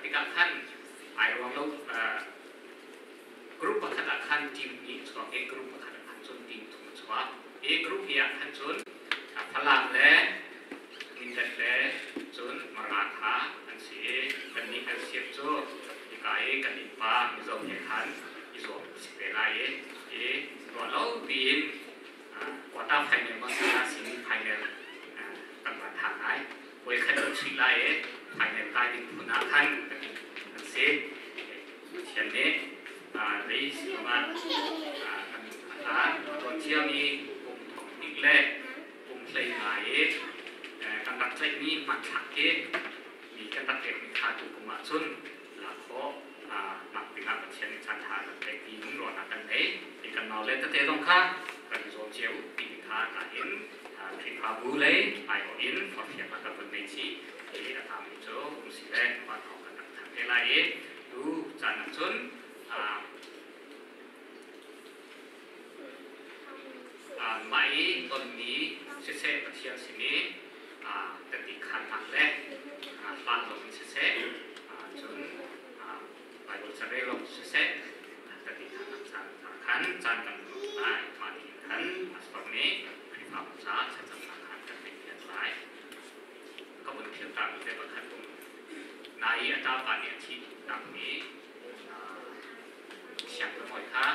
Tikah khan ai ruang lo group pakhat ah khan team hnih a chuak i group pakhat ah khan cun team thum a chuak. Hi group hnih ah khan cun Falam le Mindat le cun Mara kha an si i kannih kan siap cu hika i kan innpa Mizo he khan i zuam a si te lai i i ruah lo piin quarter final maw si la semi final kan van than lai. Voi khat kan chuih lai i final kai ding phun ah khan kan si. Pathian nih zei zongah kan a tuan ciami kum thong hnih le kum hlei nga i kan rak tlaihmi hmanthlak hi mi kan rak pekmi kha tu kum ahcun lak khawh nak dingah Pathian nih caan ṭha a kan pek ti in ruahnak kan ngei. Hi kan naule tete zong kha kan i zuam cio timi kha nain Khrihfabu lei aiawh in forhfialnak kan vun nei chih. Hi a tangmi cu um si le van thawng kan rak thanh te lai i tu caan ahcun mah i tonmi siseh Pathian sin i tati khannak le hlan zong in siseh cun Bible carel zong siseh tati khannak caan khan caan kan hmuh lai. Mah nih khan pastor nih Khrihfabu caah thlacamnak khan kan ngeih lai. Ka vun philh ta mi te pakhat um. Nai i a ṭapa nih a thih takmi siangpahrang kha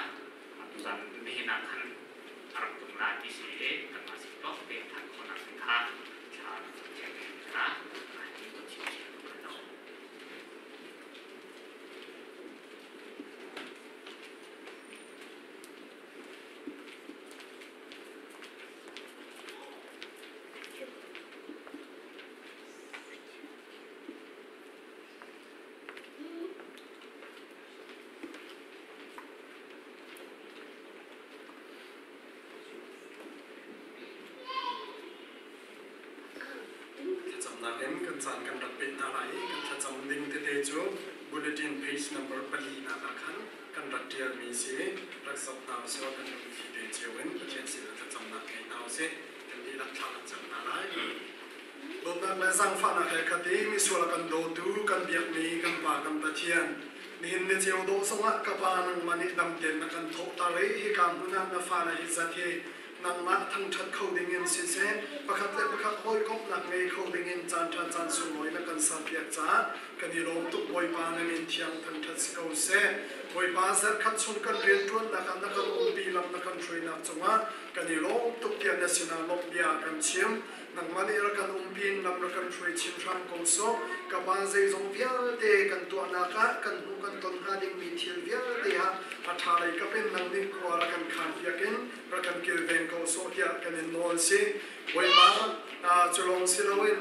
tuzan nihin ah khan a rak tum lai ti si i kanmah sin tlawm te a phanh khawhnak ding kha thla kan cam cio kha hi kan chim cio kan lo. Thlacamnak in kan caan kan rak peh hna lai i kan thlacam ding tete cu bulletin page number pali nak ah khan kan rak ṭialmi si. Rak zoh hna usih kan lungthli te cio in Pathian sinah thlacamnak ngei hna usih. Kan dihlak thla kan cam hna lai. Dawtnak le zaangfahnak he khat i misual a kan dawtu kan biakmi kan Pa kan Pathian, nihin ni ceu dawh zongah ka Pa nangmah nih dam tein na kan thawhter i hika hmun ah na fale hi zat hi nangmah thangṭhat kho dingin siseh, pakhat le pakhat hawikomhnak ngei kho dingin caanṭha caan sunglawi na kan serpiak caah kan i lawm tuk. Bawipa na min thiang thangṭhat si ko seh. Bawipa zarhkhat chung kan rianṭuannak ah na kan umpi lam na kan hruainak cungah kan i lawm tuk tiah na sinah lawmh bia kan chim. Nangmah nih rak kan umpi in lam rak kan hruai chin hram ko sawh. Ka Pa zeizong vialte kan tuahnak ah kan hmuh kan ton hnga dingmi thil vialte ah a ṭha lei kap in nang nih khua rak kan khaan piak in rak kan kilveng ko sawh tiah kan in nawl si. Bawipa, cu lawng si loin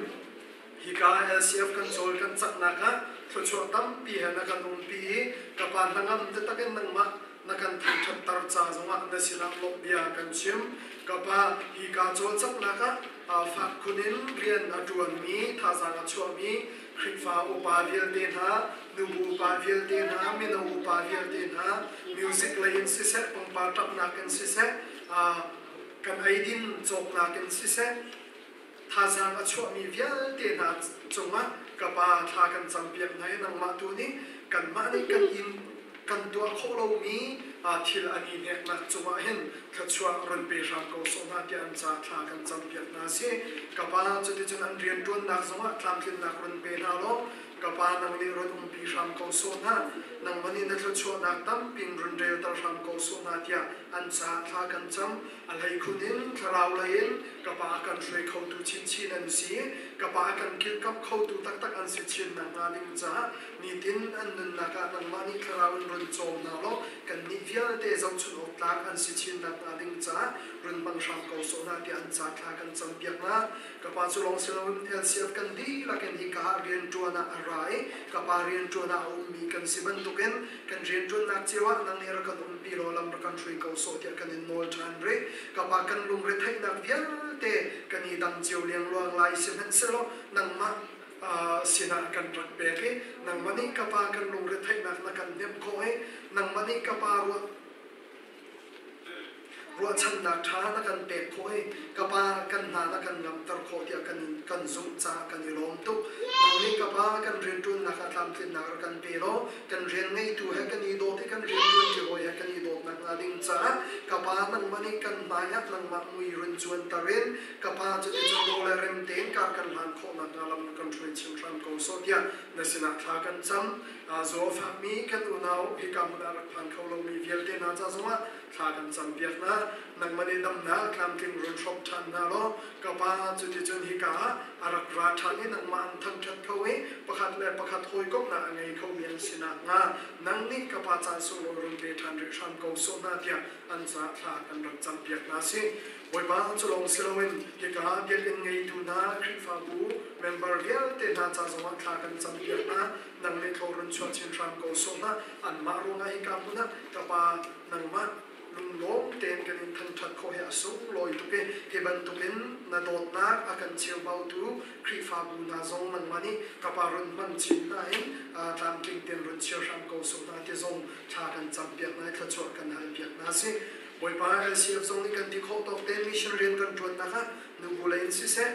hika LCF kan cawl kan caknak ah thluachuah tampi he na kan umpi i ka Pa hnangam taktak in nangmah na kan thangṭhatter ca zongah na sinah lawmh bia kan chim. Ka Pa, hika cawlcanghnak ah fak khun in rian a ṭuanmi, thazaang a chuahmi Khrihfa upa vialte hna, nubu upa vialte hna, mino upa vialte hna, music lei in siseh, pangpar ṭamhnak in siseh, kan eidin cawknak in siseh, thazaang a chuahmi vialte hna cungah ka Pa thla kan campiak hna i nangmah tu nih kanmah nih kan inn kan tuah khawh lomi thil an i hneknak cungah hin thluachuah run pe hram ko sawh hna tiah an ca thla kan campiak hna si. Ka Pa, cuticun an rianṭuannak zongah tlamtlinnak run pe hna law Ka Pa, nang nih run umpi hram ko sawh hna, nangmah nih na thluachuahnak tampin run relter hram ko sawh hna tiah an caah thla kan cam. A hleikhun in thlarau lei in ka Pa a kan hruai khotu chinchin an si. Ka Pa a kan kilhkamh khotu taktak an si chin nakhnga ding caah nitin an nunnak ah nangmah nih thlarau in run cawm hna law kannih vialte zohchunh awk tlak an si chin nakhnga ding caah run hmang hram ko sawh hna tiah an ca thla kan campiak hna. Ka pa cu lawng si loin LCF kan dihlak in hika ah rianṭuan ah a ra i ka pa rianṭuan ah a ummi kan si bantukin kan rianṭuannak cio ah nang nih rak kan umpi law lam rak kan hrui ko sawh tiah kan in nawl ṭhan rih. Ka pa kan lungretheihnak vialte kan i dang cio liangluang lai sihmanhsehlaw nangmah sinah kan rak pek i nangmah nih ka pa kan lungretheihnak na kan hnemh khawh i nangmah nih ka pa ruah Ruahchannak ṭha na kan pek khawh i ka Pa kan hna na kan ngamter khawh tiah kan, kan zumh caah kan i lawm tuk. Nang nih ka Pa kan rianṭuannak ah tlamtlinnak rak kan pe law kan rian ngeitu he kan i dawt i kan rianṭuanṭi hawi he kan i dawtnak hnga ding caah ka Pa nangmah nih kan hmaiah nangmah mui run cuanter in ka Pa cuticun dawh le rem tein kar kan hlan khawh nakhnga lam kan hruai chin hram ko sawh tiah na sinah thla kan cam. Zaw a fakmi kan unau hika hmun ah rak phan kho lomi vialte hna ca zongah thla kan campiak hna. Nangmah nih damnak tlamtling run hrawmh ṭhan hna law ka Pa cuticun hika ah a rak ra ṭhan i nangmah an thangṭhat kho i pakhat le pakhat hawikomhnak a ngei khomi an si nakhnga nang nih ka Pa caan sunglawi run pe ṭhan rih hram ko sawh hna tiah an caah thla kan rak campiak hna si. Bawipa cu lawng si loin hika biakinn ngeitu hna Khrihfabu member vialte hna ca zongah thla kan campiak hna. Nang nih thaw run chuah chin hram ko sawh hna. Anmah ruangah hika hmun ah ka Pa nangmah lunglawm tein kan in thangṭhat khawh hi a sunglawi tuk i hi bantukin na dawtnak a kan cheubautu Khrihfabu hna zong nangmah nih ka Pa run hmang chin hna in tlamtling tein run chia hram ko sawh hna ti zong thla kan campiak hna i thluachuah kan halpiak hna si. Bawipa LCF zong nih kan ti khawh tawk te mission rian kan ṭuannak ah nubu lei in siseh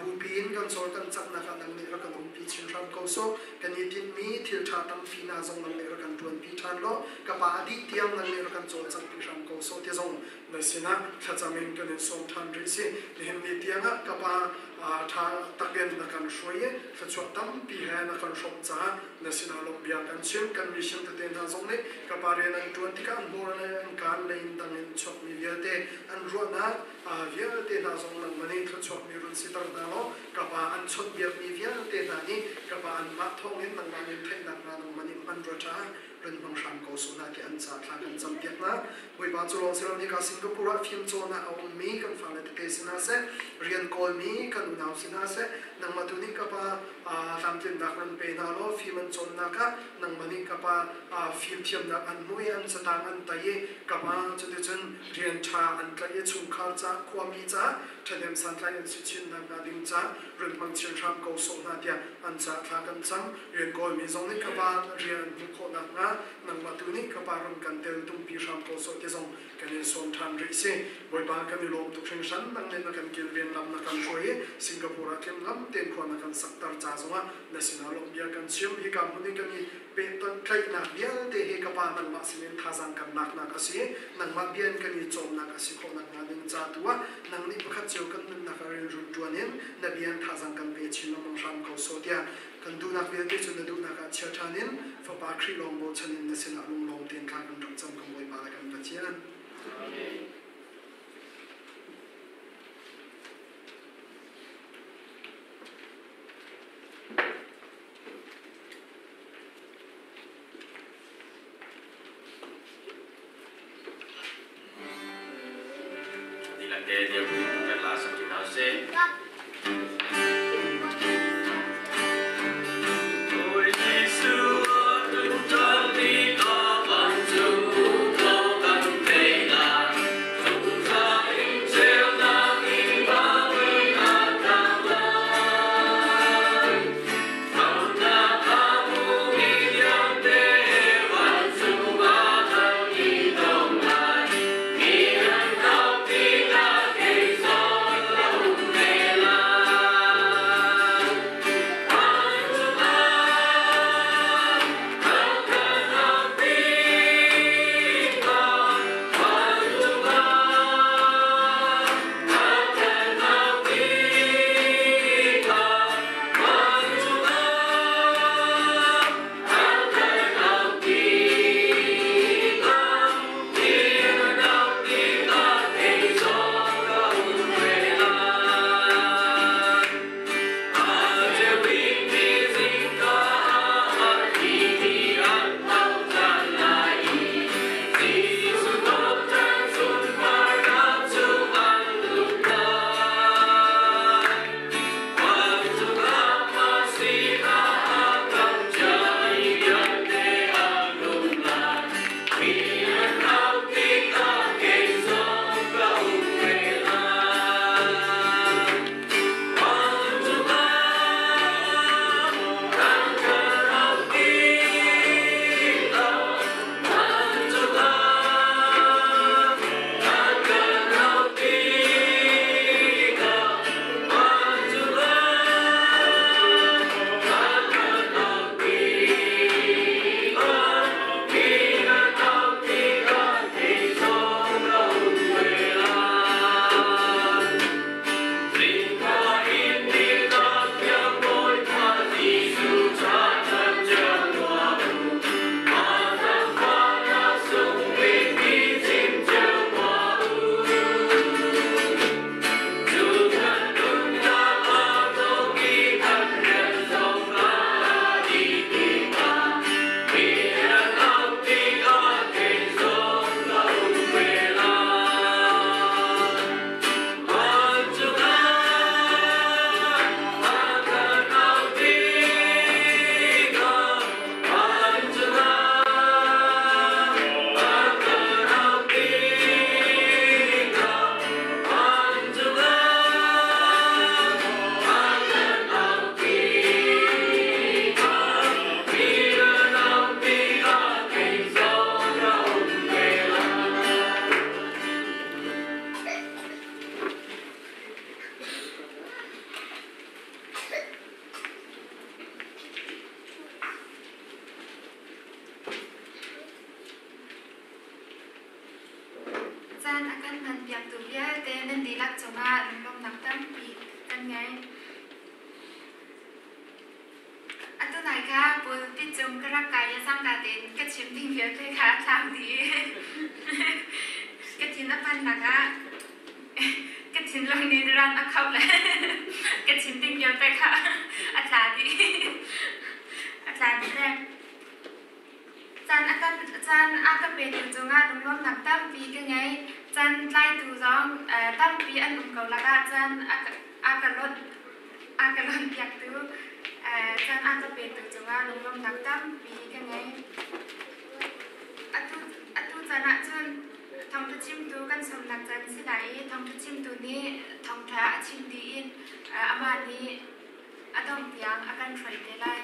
bupi in kan cawl kan caknak ah nang nih rak kan umpi chin hram ko sawh. Kan i tinhmi thil ṭha tampi hna zong nang nih rak kan ṭuanpi ṭhan law ka pa a dih tiang nang nih rak kan cawlcanghpi hram ko sawh ti zong na sinah thlacam in kan in sawm ṭhan rih si. Nihin ni tiangah ka pa ṭha takin na kan hruai i thluachuah tampi he na kan hrawmh caah na sinah lawmhbia kan chim. Kan mission tete hna zong nih ka pa rian an ṭuan tikah an hmur le an kaan lei in dang in chuakmi vialte an ruahnak vialte hna zong nangmah nih thluachuakmi run siter hna law ka pa an chawnhbiakmi vialte hna nih ka pa anmah thawngin nangmah nih theihnak hna nangmah nih hman rua ṭha run hmang hram ko sawh hna tiah an ca thla kan campiak hna. Bawipa cu lawng si lo hika Singapore ah fimcawnnak a ummi kan fale tete si hna seh, rian kawlmi kan unau si hna seh, nangmah tu nih ka pa tlamtlinnak nan pe hna law fim an cawnnak ah nangmah nih ka pa fimthiamnak an hmuh i an catang an tai i ka pa cuticun rian ṭha an tlaih i chungkhar ca khuami ca ṭhahnem santlai an si chin nakhnga ding ca run hmang chin hram ko sawh hna tiah an ca thla kan cam. Rian kawlmi zong nih ka pa rian an hmuh khawh nakhnga nangmah tu nih ka pa run kan tel tumpi hram ko sawh ti zong kan in sawm ṭhan rih si. Bawipa kan i lawm tuk hringhran nang nih na kan kilven lam na kan hruai i Singapore ah tling lam tein khua na kan sakter ca zongah na sinah lawmhbia kan chim. Hika hmun i kan i pehtlaihnak vialte hi ka pa nangmah sinin thazaang kan laknak a si. Nangmah bia in kan i cawmnak a si khawh nakhnga ding ca tu ah nang nih pakhat cio kan nunnak ah rian run ṭuan in na bia in thazaang kan pe chin lengmang hram ko sawh tiah kan duhnak vialte cu na duhnak ah chia ṭhan in Fapa Khrih lawng bochan in na sinah lunglawm tein thla kan rak cam kan Bawipa le kan Pathian. Amen. Dilate dia berkata sekitar cungah lunglawmhnak tampi kan ngei. Atu nai kha pulpit cung ka rak kai i cangka tein ka chim ding vialte kha a tlau dih. Ka thin a pannak ah ka thinlung nih ran a khauh le ka chim ding vialte kha a tla dih. A tla dih le caan a kan caan a ka petu cungah lunglawmhnak tampi ka ngei. Caan tlaitu zong tampi an um ko lakah caan a ka lonh a ka lawnpiaktu caan a ka petu cungah lunglawmhnak tampi ka ngei. Atu, atu caan ahcun thawngṭha chimtu kan sawmnak caan si lai i thawngṭha chimtu nih thawngṭha a chim dih in amah nih a dongh tiang a kan hruai te lai.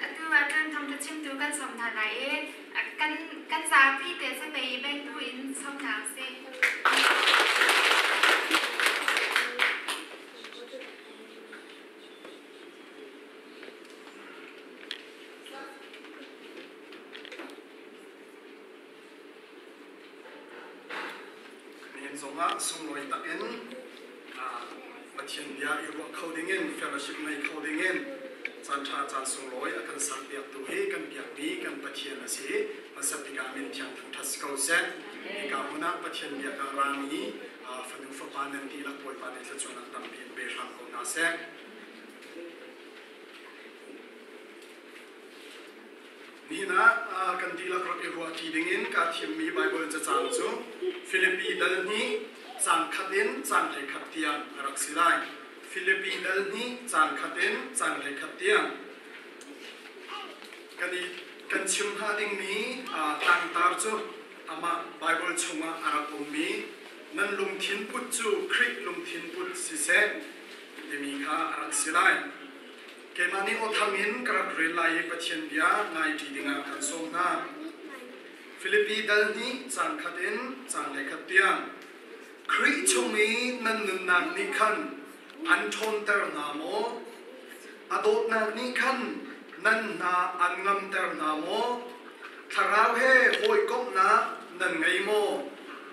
Atu ahcun thawngṭha chimtu kan sawm hna lai i kan, kan zapi te cakei bengbu in sawm hna usih. Nihin zongah sunglawi takin Pathian bia i ruah kho dingin fellowship ngei kho dingin caan ṭha caan sunglawi a kan serpiaktu hi kan biakmi kan Pathian a si. Hmasa bik ah min thiang thangṭhat si ko seh. Hika hmun ah Pathian biak ah rami fanu fapa nan dihlak Bawipa nih thluachuahnak tampi in pe hram ko hna seh. Nihin ah kan dihlak rak i ruahṭi dingin kaa thimmi Baibal cacang cu Filipi dal hnih caang khat in caang 11 tiang a rak si lai. Filipi dal hnih caang khat in caang 11 tiang. Kan i kan chim hnga dingmi tlangtar cu amah Baibal chungah a rak ummi nan lungthin put cu Khrih lungthin put siseh timi kha a rak si lai. Keimah nih aw thang in ka rak rel lai i Pathian bia ngaiṭi dingah kan sawm hna. Filipi dal hnih caang khat in caang 11 tiang. Khrih chung i nan nunnak nih khan an ṭhawnter hna maw? A dawtnak nih khan nan hna an ngamter hna maw? Thlarau he hawikomhnak nan ngei maw?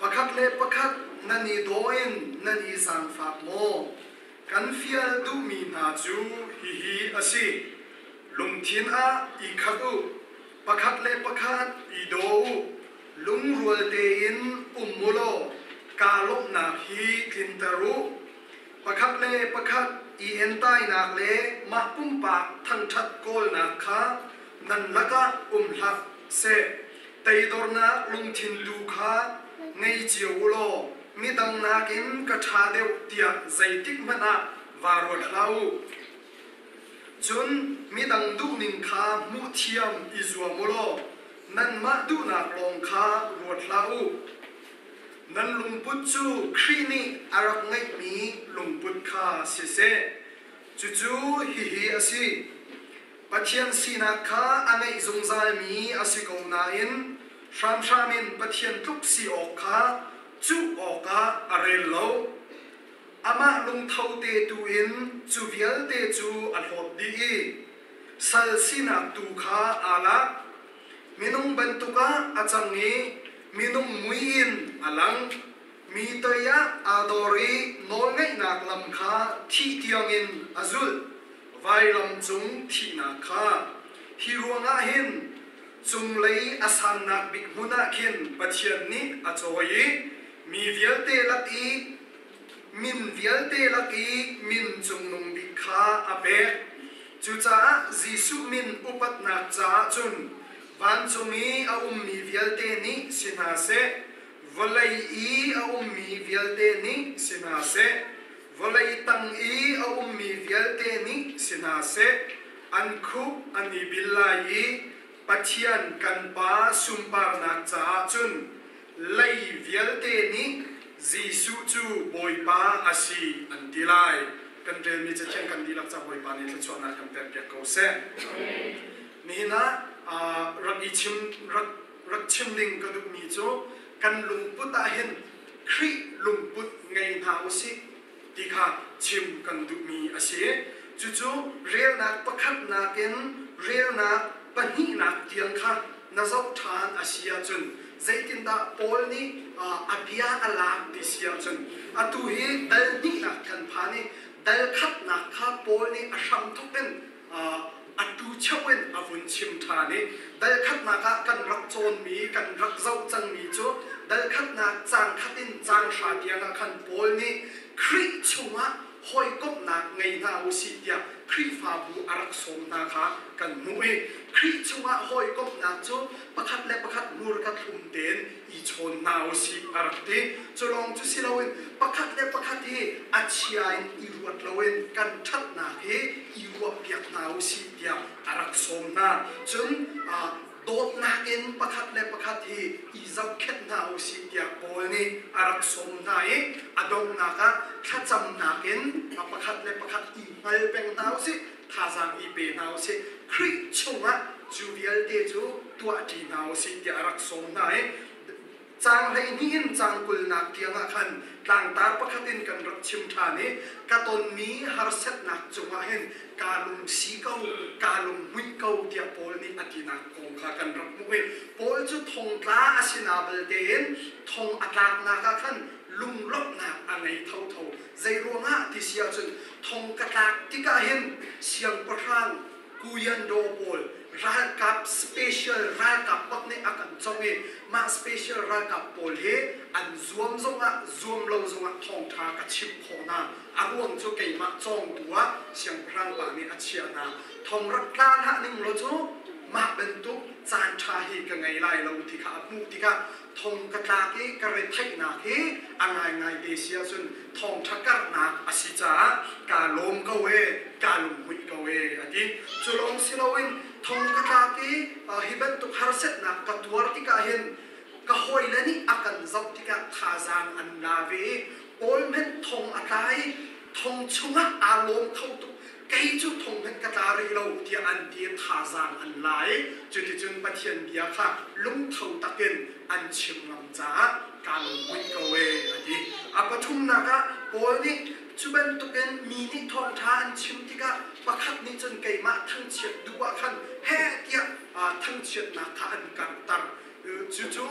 Pakhat le pakhat nan i daw in nan i zaangfak maw? Kan fial duhmi hna cu hihi a si: lungthin ah i khat u, pakhat le pakhat i daw u, lungrual tein um u law kaa lawmhnak hi tlinter u. Pakhat le pakhat i entainak le mah pumpak thangṭhat kawlnak kha nan lakah um hlah seh. Teidornak lungthin tu kha ngei cio u law midang nakin ka ṭha deuh tiah zeitikhmanh ah vaa ruat hlah u. Cun midang duhning kha hmuhthiam i zuam u law nanmah duhnak lawng kha ruat hlah u. Nan lungput cu Khrih nih a rak ngeihmi lungput kha siseh. Cucu hihi a si: Pathian sinak kha a ngeih zungzalmi a si ko nain hramhram in Pathian tluk si awk kha cuh awkah a rel lo. Amah lungtho te tu in cu vialte cu a hlawt dih i sal sinak tu kha aa lak. Minung bantuk ah a cang i minung mui in a lang. Mi toi ah aa dor i nawlngeihnak lam kha thih tiangin a zulh. Vailam cung thihnak kha. Hi ruangah hin cunglei a sannak bik hmun ah khin Pathian nih a cawi i mi vialte lak i min vialte lak i min cungnung bik kha a pek. Cucaah Jesuh min upatnak caah cun vancung i a ummi vialte nih si hna seh, vawlei i a ummi vialte nih si hna seh, vawlei tang i a ummi vialte nih si hna seh, an khup an i bil lai i Pathian kan Pa sunparnak caah cun lei vialte nih Jesuh cu Bawipa a si an ti lai. Kan relmi cathiang kan dihlak ca Bawipa nih thluachuahnak kan pekpiak ko seh. Nihin ah rak i chim rak rak chim ding ka duhmi cu kan lungput ah hin Khrih lungput ngei hna usih ti kha chim kan duhmi a si. Cucu relnak pakhatnak in relnak pahnihnak tiang kha na zoh ṭhan a si ahcun zeitindah Paul nih a bia a lak ti si ahcun atu hi dal hnihnak kan phan i dal khatnak kha Paul nih a hramthawk in a tu cheu in a vun chim ṭhan i dal khatnak ah kan rak cawnmi kan rak zoh cangmi cu dal khatnak caang khat in caang hra tiang ah khan Paul nih Khrih chungah hawikomhnak ngei hna u sih tiah Khrihfabu a rak sawm hna kha kan hmuh i Khrih chungah hawikomhnak cu pakhat le pakhat hmurka thlum tein i chawn hna u sih a rak ti. Cu lawng cu si loin pakhat le pakhat hi a chia in i ruat loin kan ṭhatnak hi i ruahpiak hna u sih tiah a rak sawm hna. Cun dawtnak in pakhat le pakhat hi i zohkhenh hna u sih tiah Paul nih a rak sawm hna i a donghnak ah thlacamnak in pakhat le pakhat i hngal peng hna u sih, thazaang i pe hna u sih. Khrih chungah cu vialte cu tuahṭi hna u sih tiah a rak sawm hna i Caang 12 in caang 20nak tiangah khan tlangtar pakhat in kan rak chim ṭhan i ka tonmi harsatnak cungah hin kaa lungsi ko, kaa lunghmuih ko tiah Paul nih a tinak kong kha kan rak hmuh i Paul cu thongtla a si na belte in thong a tlaknak ah khan lunglawmhnak a ngei thotho. Zeiruangah ti si ahcun thong ka tlak tikah hin siangpahrang Kuyandaw pawl ralkap special ralkap bak nih a kan cong i mah special ralkap pawl hi an zuam zongah zuam lo zongah thawngṭha ka chimh khawh hna. A ruang cu keimah cawngtu ah siangpahrang pa nih a chiah hna. Thong rak tla hlah ning law cu mah bantuk caanṭha hi ka ngei lai lo ti kha a hmuh tikah thong ka tlak i ka retheihnak hi a ngaingai te si ahcun thawngṭha karhnak a si caah kaa lawm ko ee, kaa lunghmuih ko ee a ti. Cu lawng si loin thong ka tlak i hi bantuk harsatnak ka tuar tikah hin ka hawile nih a kan zoh tikah thazaang an la ve i Paul hmanh thong a tla i thong chungah aa lawm kho tuk kei cu thong hmanh ka tla rih lo tiah an ti i thazaang an la i cuticun Pathian bia kha lungtho takin an chim ngam caah kaa lunghmuih ko ee a ti. A pathumnak ah Paul nih cu bantukin mi nih thawngṭha an chim tikah pakhat nih cun keimah thangchiat duh ah khan heh tiah thangchiatnak kha an karhter. Cucu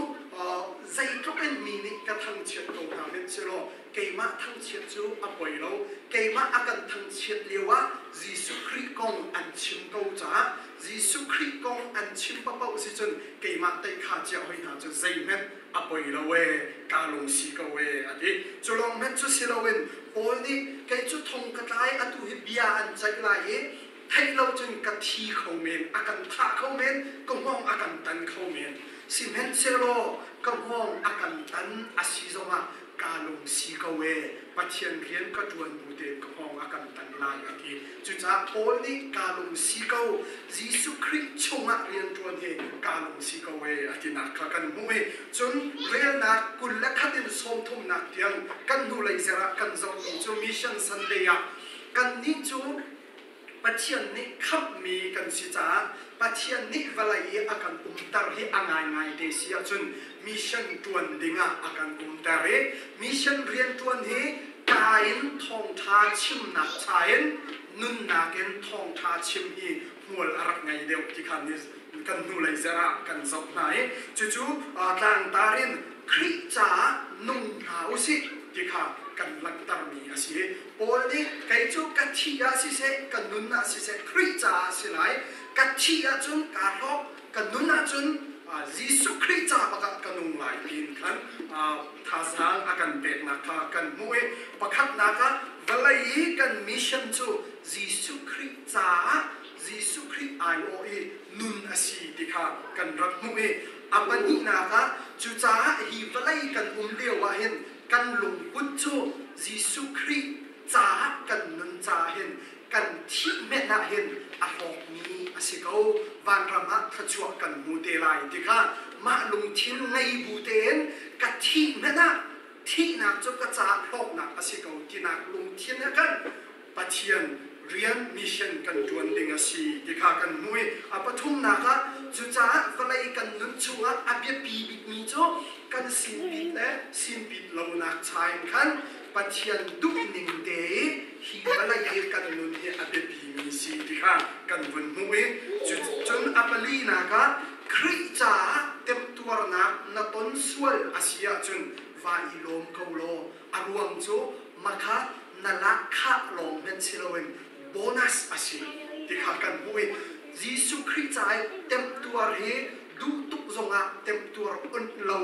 zeitluk in mi nih ka thangchiat ko hna hmanh sehlaw keimah thangchiat cu a poi lo. Keimah a kan thangchiat lioah Jesuh Khrih kong an chim ko caah Jesuh Khrih kong an chim paoh si cun keimah tei kha cia hoi hna cu zeihmanh a poi lo ee, kaa lungsi ko ee a ti. Cu lawng hmanh cu si loin Paul nih kei cu thong ka tlai atu hi bia an ceih lai i theih lo cun ka thi kho men, a kan thah kho men, ka hngawng a kan tan kho men. Sihmanhsehlaw ka hngawng a kan tan a si zongah kaa lungsi ko ee, Pathian rian ka ṭuan bu tein ka hngawng a kan tan lai a ti. Cucaah Paul nih kaa lungsi ko, Jesuh Khrih chungah rian ṭuan hi kaa lungsi ko ee a tinak kha kan hmuh i cun relnak 21 in 30nak tiang kan hnulei zarh ah kan zohmi cu Mission Sunday ah kannih cu Pathian nih khamhmi kan si caah Pathian nih vawlei i a kan umter hi a ngaingai te si ahcun mission ṭuan dingah a kan umter i mission rianṭuan hi kaa in thawngṭha chimnak cha in nunnak in thawngṭha chim hi hmual a rak ngei deuh ti kha kan hnulei zarh ah kan zoh hna i cucu tlangtar in Khrih caah nung hna u sih ti kha kan langhtermi a si. Paul nih kei cu ka thih ah siseh, ka nun ah siseh, Khrih caah a si lai. Ka thih ahcun kaa hlawk, ka nun ahcun Jesuh Khrih ca bak ah ka nung lai tiin khan thazaang a kan peknak kha kan hmuh i pakhatnak ah vawlei i kan mission cu Jesuh Khrih caah Jesuh Khrih aiawh i nun a si ti kha kan rak hmuh i a pahnihnak ah cucaah hi vawlei kan um lio ah hin kan lungput cu Jesuh Khrih caah kan nun caah hin kan thih hmenh ah hin a hlawkmi a si ko. Vanram ah thluachuah kan hmu te lai ti kha mah lungthin ngei bu tein ka thih hmenh ah thihnak cu ka caah hlawknak a si ko tinak lungthin he khan Pathian rian mission kan ṭuan ding a si ti kha kan hmu i a pathumnak ah cucaah vawlei kan nun chungah a biapi bikmi cu kan sinpit le sinpit lonak cha in khan Pathian duhning te i hi vawlei i kan nun hi a biapimi si ti kha kan vun hmuh i cun a palinak ah Khrih caah temtuarnak na ton sual a si ahcun. cu makha na lahkhah lawng hmanh si loin bonus a si ti kha kan hmuh i Jesuh Khrih ca i temtuar hi duh tuk zongah temtuar onh lo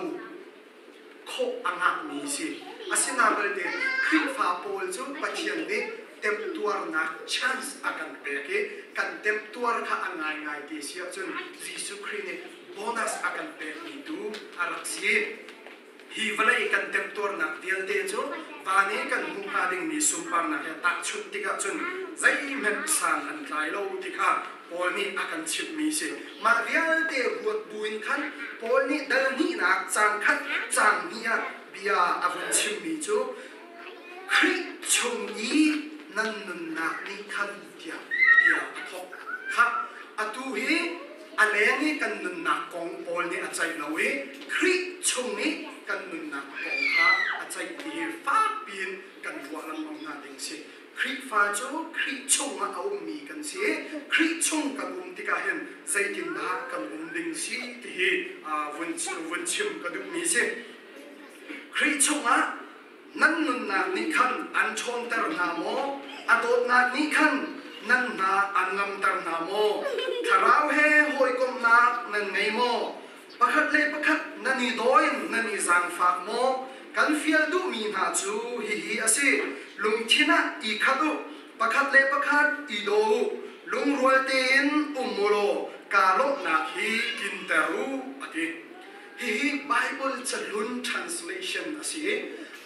khawh a ngahmi si. Asinain belte Khrihfa pawl cu Pathian nih temtuarnak chance a kan pek i kan temtuar kha a ngaingai ti si ahcun Jesuh Khrih nih bonus a kan pekmi tu a rak si. Hi vawlei kan temtuarnak vialte cu van i kan hmuh hnga dingmi sunparnak he tahchunh tikah cun zeihmanh san an tlai lo ti kha Paul nih a kan chimhmi si. Mah vialte ruat buin khan Paul nih dal hnihnak cang khat cang hnih ah bia a vun chimmi cu Khrih chung i nan nunnak nih khan tiah bia a thawk. Khah, atu hi a leng i kan nunnak kong Paul nih a ceih lo i Khrih chung i kan nunnak kong kha a ceih ti hi fakpi in kan ruah lengmang hna ding si. Khrihfa cu Khrih chungah a ummi kan si. Khrih chung kan um tikah hin zeitindah kan um ding si ti hi vun chim ka duhmi si. Khrih chungah nan nunnak nih khan an ṭhawnter hna maw? A dawtnak nih khan nan hna an ngamter hna maw? Thlarau he hawikomhnak nan ngei maw? Pakhat le pakhat nan i daw in nan i zaangfak maw? Kan fial duhmi hna cu hihi a si: lungthin ah i khat u, pakhat le pakhat i daw u, lungrual tein um u law kaa lawmhnak hi tlinter u, a ti. Hihi Bible cahlun translation a si i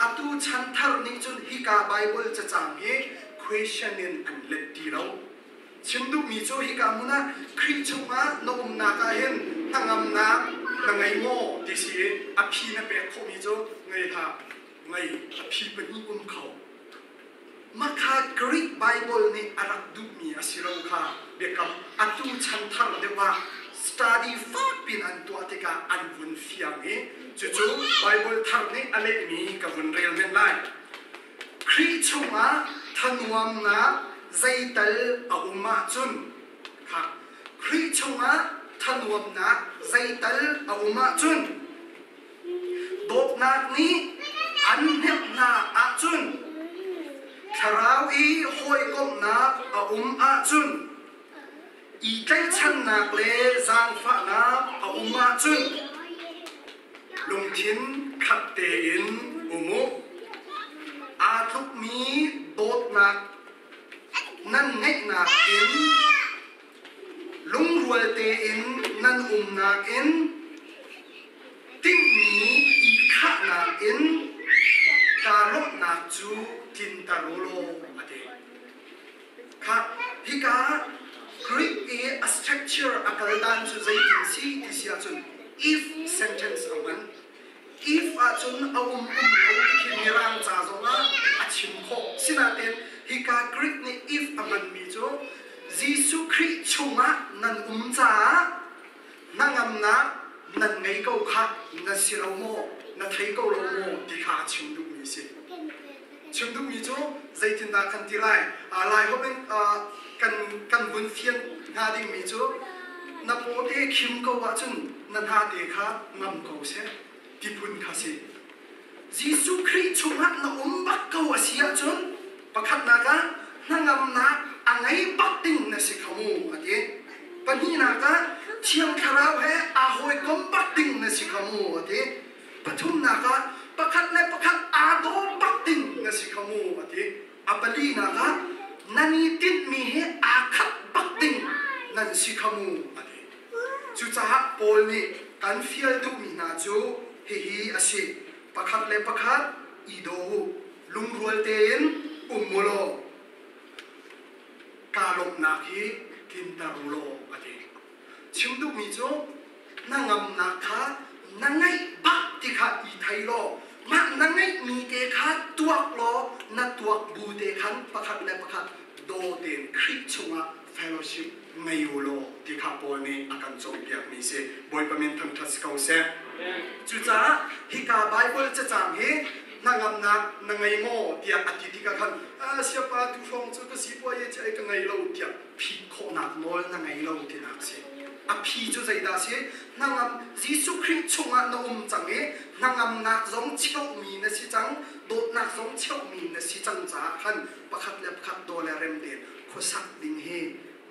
atu chanthar nih cun hika Bible cacang hi question in an let ti lo. Chim duhmi cu hika hmun ah Khrih chungah na umnak ah hin hnangamnak na ngei maw ti si i a phi na pek khawhmi cu ngei hlah, ngei a phi pahnih um kho. Makha Greek Bible nih a rak duhmi a si lo kha biakam atu chanthar deuh ah study fakpi in an tuah tikah an vun fiang i cucu Bible thar nih a lehmi ka vun rel men lai. Khrih chungah thanuamnak zeital a um ahcun kha Khrih chungah thanuamnak zeital a um ahcun Dawtnak nih an hnemh hna ahcun, thlarau i hawikomhnak a um ahcun, i tlaihchannak le zaangfahnak a um ahcun, lungthin khat tein um u. Aa tlukmi dawtnak nan ngeihnak in lungrual tein nan umnak in tinhmi i khahnak in kaa lawmhnak cu tlinter u law a ti. Kha hika Greek i a structure a kal dan cu zeitin si ti si ahcun if sentence a hman. If ahcun a um um lo ti khi Mirang ca zongah a chim khawh. Sinain hika Greek nih if a hmanmi cu Jesuh Khrih chungah nan um caah hnangamnak nan ngei ko kha na si lo maw, na thei ko lo maw ti kha a chim duhmi a si. Chim duhmi cu zeitindah kan ti lai? Lai holh in kan vun fian hnga dingmi cu na paw te khim ko ahcun na hna te kha ngam ko seh ti phun kha si. Jesuh Khrih chungah na um bak ko a si ahcun pakhatnak ah hnangamnak a ngei bak ding na si kho mu a ti. Pahnihnak ah Thiang Thlarau he aa hawikom bak ding na si kho mu a ti. Pathumnak ah pakhat le pakhat aa daw bak ding na si kho mu a ti. A palinak ah nan i tinhmi he aa khat bak ding nan si kho mu a ti. Cucaah Paul nih kan fial duhmi hna cu hihi a si: pakhat le pakhat i daw u, lungrual tein um u law kaa lawmhnak hi tlinter u law a ti. Chim duhmi cu na ngamnak kha na ngeih bak ti kha i thei law mah na ngeihmi te kha tuak law na tuak bu te khan pakhat le pakhat daw tein Khrih chungah fellowship ngei u law ti kha Paul nih a kan cawnpiakmi si. Bawipa min thangṭhat si ko seh. Cucaah hika Baibal cacang hi hnangamnak na ngei maw tiah a ti tikah khan siapa tu hrawng cu ka sipuai ci ai ka ngei lo tiah phit khawhnak nawl na ngei lo tinak si. A phi cu zeidah a si? Hnangam Jesuh Khrih chungah na um cang i hnangamnak zong cheuhmi na si cang, dawtnak zong cheuhmi na si cang caah khan pakhat le pakhat daw le rem tein khuasak ding hi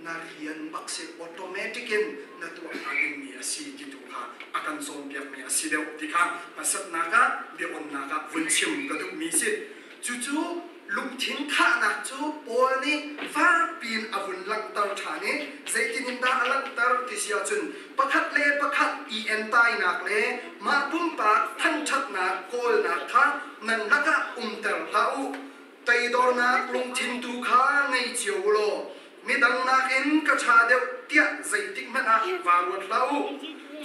na rian bak si automatic in na tuah hnga dingmi a si ti tu kha a kan cawnpiakmi a si deuh ti kha hmasatnak ah biaonnak ah vun chim ka duhmi si. Cucu lungthin khahnak cu Paul nih fakpi in a vun langhter ṭhan i zeitin in dah a langhter ti si ahcun pakhat le pakhat i entainak le mah pumpak thanṭhatnak kawlnak kha nan lakah umter hlah u. Toidornak lungthin tu kha ngei cio u law midang nakin ka ṭha deuh tiah zeitikhmanh ah vaa ruat hlah u.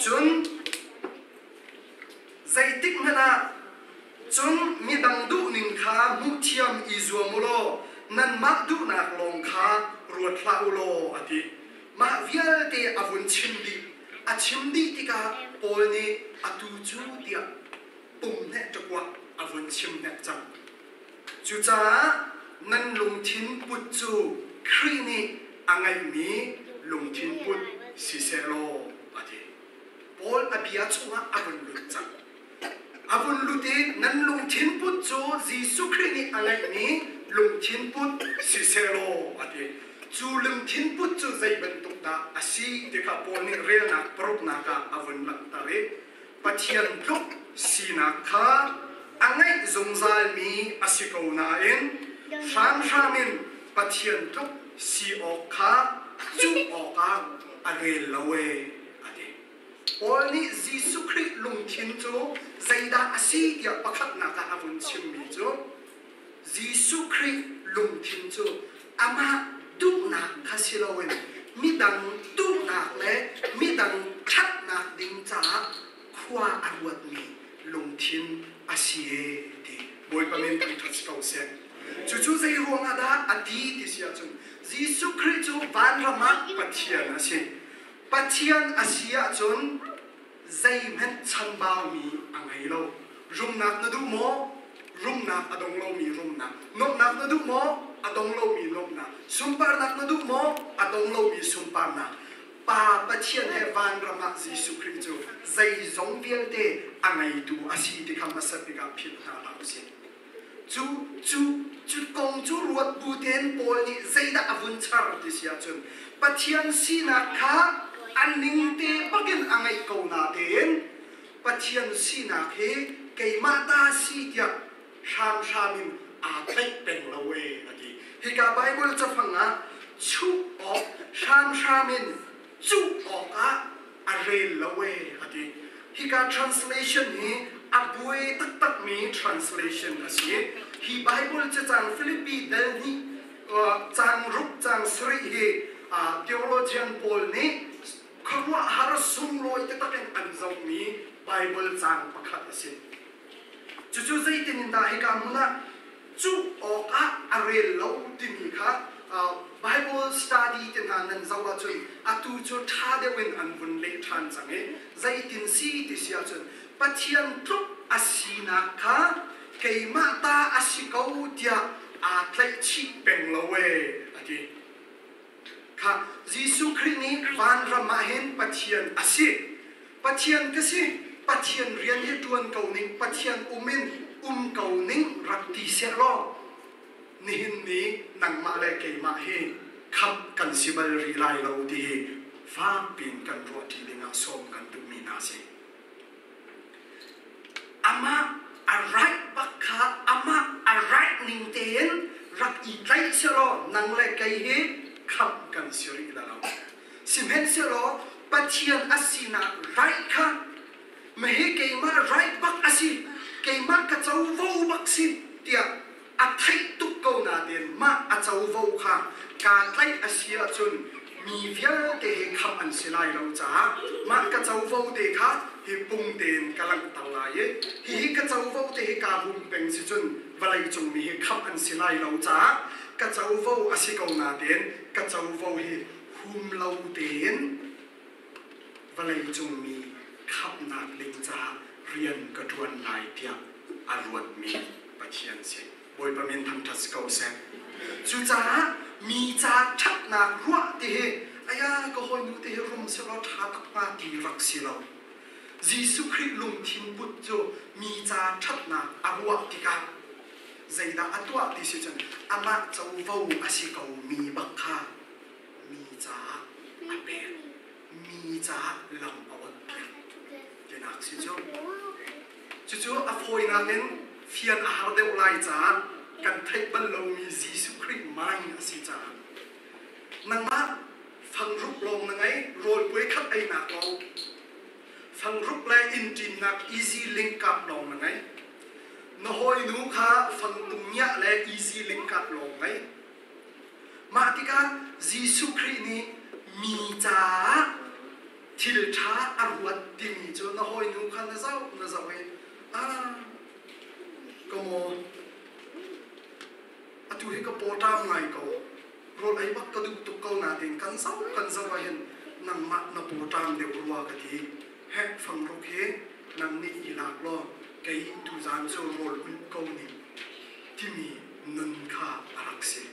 Cun zeitikhmanh ah Cun midang duhning kha hmuhthiam i zuam u law nanmah duhnak lawng kha ruat hlah u law a ti. Mah vialte a vun chim dih. A chim dih tikah Paul nih atu cu tiah pumhneh ṭakuah a vun chim hnek cang. Cucaah nan lungthin put cu Khrih nih a ngeihmi lungthin put si seh law a ti. Paul a bia chungah a vun lut cang. A vun lut i nan lungthin put cu Jesuh Khrih nih a ngeihmi lungthin put siseh law a ti. Cu lungthin put cu zei bantuk dah a si ti kha Paul nih relnak paruknak ah a vun langhter i Pathian tluk sinak kha a ngeih zungzalmi a si ko nain hramhram in Pathian tluk si awk kha cuh awkah a rel lo ee a ti. Paul nih Jesuh Khrih lungthin cu zeidah a si tiah pakhatnak ah a vun chimmi cu Jesuh Khrih lungthin cu amah duhnak kha si loin midang duhnak le midang ṭhatnak ding caah khua a ruatmi lungthin a si e ti Bawipa min thangṭhat si ko seh. Cucu zei ruangah dah a ti ti si ahcun Jesuh Khrih cu vanram ah Pathian a si. Pathian a si ahcun zeihmanh chanbaumi a ngei lo. Rumnak na duh maw? Rumnak a dong lomi rumnak. Nuamhnak na duh maw? A dong lomi nuamhnak. Sunparnak na duh maw? A dong lomi sunparnak. Pa Pathian he vanram ah Jesuh Khrih cu zeizong vialte a ngeitu a si ti kha hmasat bik ah philh hna hlah usih. Cu cu cu kong cu ruat bu tein Paul nih zeidah a vun char ti si ahcun Pathian sinak kha a ning te bakin a ngeih ko natein Pathian sinak hi keimah ta si tiah hramhram in aa tlaih peng lo ee a ti. Hika Bible cafang ah chuh awk hramhram in cuh awkah a rel lo ee a ti. Hika translation hi a buai taktakmi translation a si. Hi Bible cacang Filipi dal hnih cang ruk cang sarih hi theologian pawl nih khuaruahhar sunglawi taktak in an zohmi Bible cang pakhat a si. Cucu zeitin in dah hika hmun ah cuh awkah a rel lo timi kha Bible study te hna nan zoh ahcun atu cu ṭha deuh in an vun leh ṭhan cang i zeitin si ti si ahcun Pathian tluk a sinak kha keimah ta a si ko tiah aa tlaihchih peng lo ee a ti. Kha Jesuh Khrih nih vanram ah hin Pathian a si. Pathian ka si. Pathian rian hi ṭuan ko ning, Pathian um in um ko ning rak ti seh law nihin ni nangmah le keimah hi khamh kan si bal rih lai lo ti hi fak piin kan ruahṭi dingah sawm kan duhmi hna si. Amah a right bak kha amah a right ning tein rak i tlaih selaw nang le kei hi khamh kan si rih la lo. Sihmanhsehlaw Pathian a sinak right kha mahi keimah right bak a si, keimah ka covo bak si tiah a theih tuk ko nain mah a covo kha kaa tlaih a si ahcun mi vialte hi khamh an si lai lo caah mah ka covo te kha hi pung tein ka langhter lai i hihi ka covo te hi kaa hum peng si cun vawlei cung mi hi khamh an si lai lo caah ka covo a si ko nain ka covo hi hum lo tein vawlei cung mi khamhnak ding caah rian ka ṭuan lai tiah a ruatmi Pathian si. Bawipa min thangṭhat si ko seh. Cucaah mi ca ṭhatnak ruah ti hi aya ka ka hawinu te hi rum sehlaw ṭha tak hnga ti rak si lo. Jesuh Khrih lungthin put cu mi ca ṭhatnak a ruah tikah zeidah a tuah ti si cun amah covo a si ko mi bak kha mi caah a pek. Mi caah lam a awnh piak tinak si cu. Cucu a fawinak in fian a har deuh lai caah kan theih bal lomi Jesuh Khrih mind a si caah nangmah fangruk lawng na ngei, rawl puai khat einak lawng, fangruk le inn ṭinnak easy link kap lawng na ngei, na hawinu kha fangtung ngiah le easy link kap lawng ngei. Mah tikah Jesuh Khrih nih mi caah thil ṭha a ruat timi cu na hawinu kha na zoh na zoh i ah ka maw atu hi ka pawṭam ngai ko rawl ei bak ka duh tuk ko nain kan zoh kan zoh ah hin nangmah na pawṭam deuh rua ka ti heh fangruk hi nang nih i lak law kei tuzaan cu rawl ulh ko ning timi nun kha a rak si.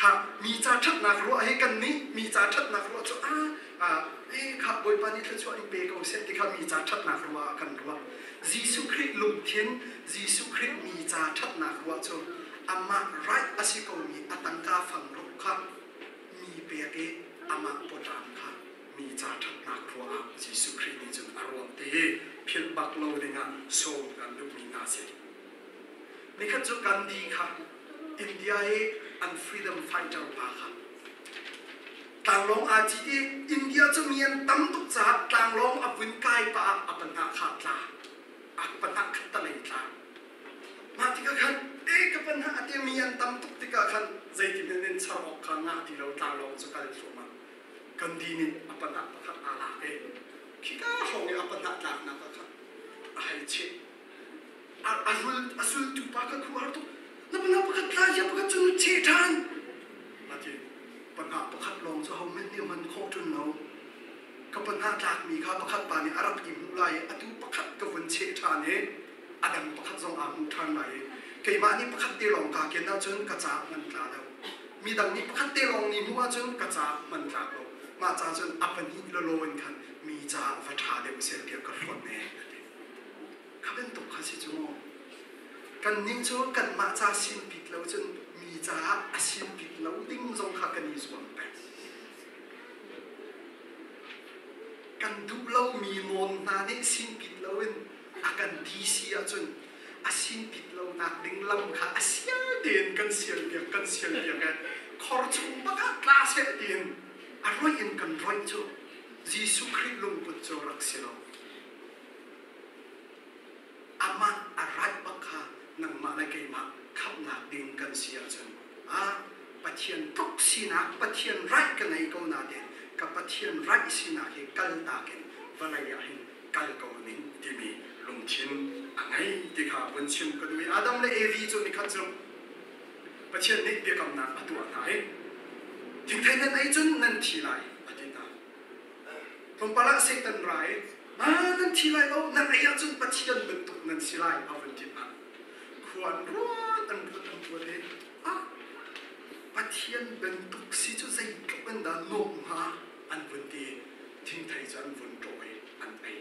Kha mi ca ṭhatnak ruah hi kan nih mi ca ṭhatnak ruah cu a e kha Bawipa nih thluachuah in pe ko seh ti kha mi ca ṭhatnak ruah ah kan ruah. Jesuh Khrih lungthin, Jesuh Khrih mi ca ṭhatnak ruah cu amah right a si komi a tangka fangruk kha mi pek i amah pawṭam kha mi ca ṭhatnak ruah ah Jesuh Khrih nih cun a ruah ti hi philh bak lo dingah sawm kan duhmi hna si. Nikhat cu Gandhi kha India i an freedom fighter pa kha tlanglawng aa cit i India cu mi an tam tuk caah tlanglawng a vun kai pah ah a panah kha tla a panah khat talei tla. Mah tikah khan e ka panah a ti mi an tam tuk tikah khan zeitin in char awk kha ngah ti lo tlanglawng cu kal thluahmah. Gandhi nih a panah pakhat aa lak i khika hrawng i a panah tlaknak ah khan a hei cheh. A zultu pa kha khuar tuk na panah pakhat tla ya pakhat cu na cheh ṭhan a ti. Panah pakhat lawng cu ho hmanh nih hman khawh ṭun lo. Ka panah tlakmi kha pakhat pa nih a rak i hmuh lai i atu pakhat ka vun cheh ṭhan i a dang pakhat zong aa hmuh ṭhan lai i keimah nih pakhat te lawng kaa ken ahcun ka caah man tla lo. Midang nih pakhat te lawng nih hmuh ahcun ka caah man tlak lo. Mah ca cun a pahnih lawlaw in khan mi caah va ṭha deuh seh tiah ka hluat ne a ti. Kha bantuk kha si cu mu. Kannih cu kanmah ca sin pit lo cun mi caah a sin pit lo ding zong kha kan i zuam peng. Kan duh lomi nawn hna nih sin pit loin a kan ti si ahcun a sin pit lonak ding lam kha a sial tein kan sial piak kan sial piak i khor chung bak ah tla seh tiin a roih in kan roih cu Jesuh Khrih lungput cu rak si lo. Amah a rat bak kha nangmah le keimah khamhnak ding kan si ahcun ah Pathian tluk sinak Pathian right ka ngei ko nain ka Pathian right sinak hi kaltak in vawlei ah hin kal ko ning timi lungthin a ngei ti kha vun chim ka duh i Adam le Evi cu nikhat cu Pathian nih biakamnak a tuah hna i thingthei nan ei cun nan thi lai a ti hna. Tlawmpal ah Satan ra i nan thi lai lo, nan ei ahcun Pathian bantuk nan si lai a vun ti hna. Khua an ruat an ruat an ruat i ah Pathian bantuk si cu zeitluk in dah nuamh hnga an vun ti. Thingthei cu an vun ṭaw i an ei.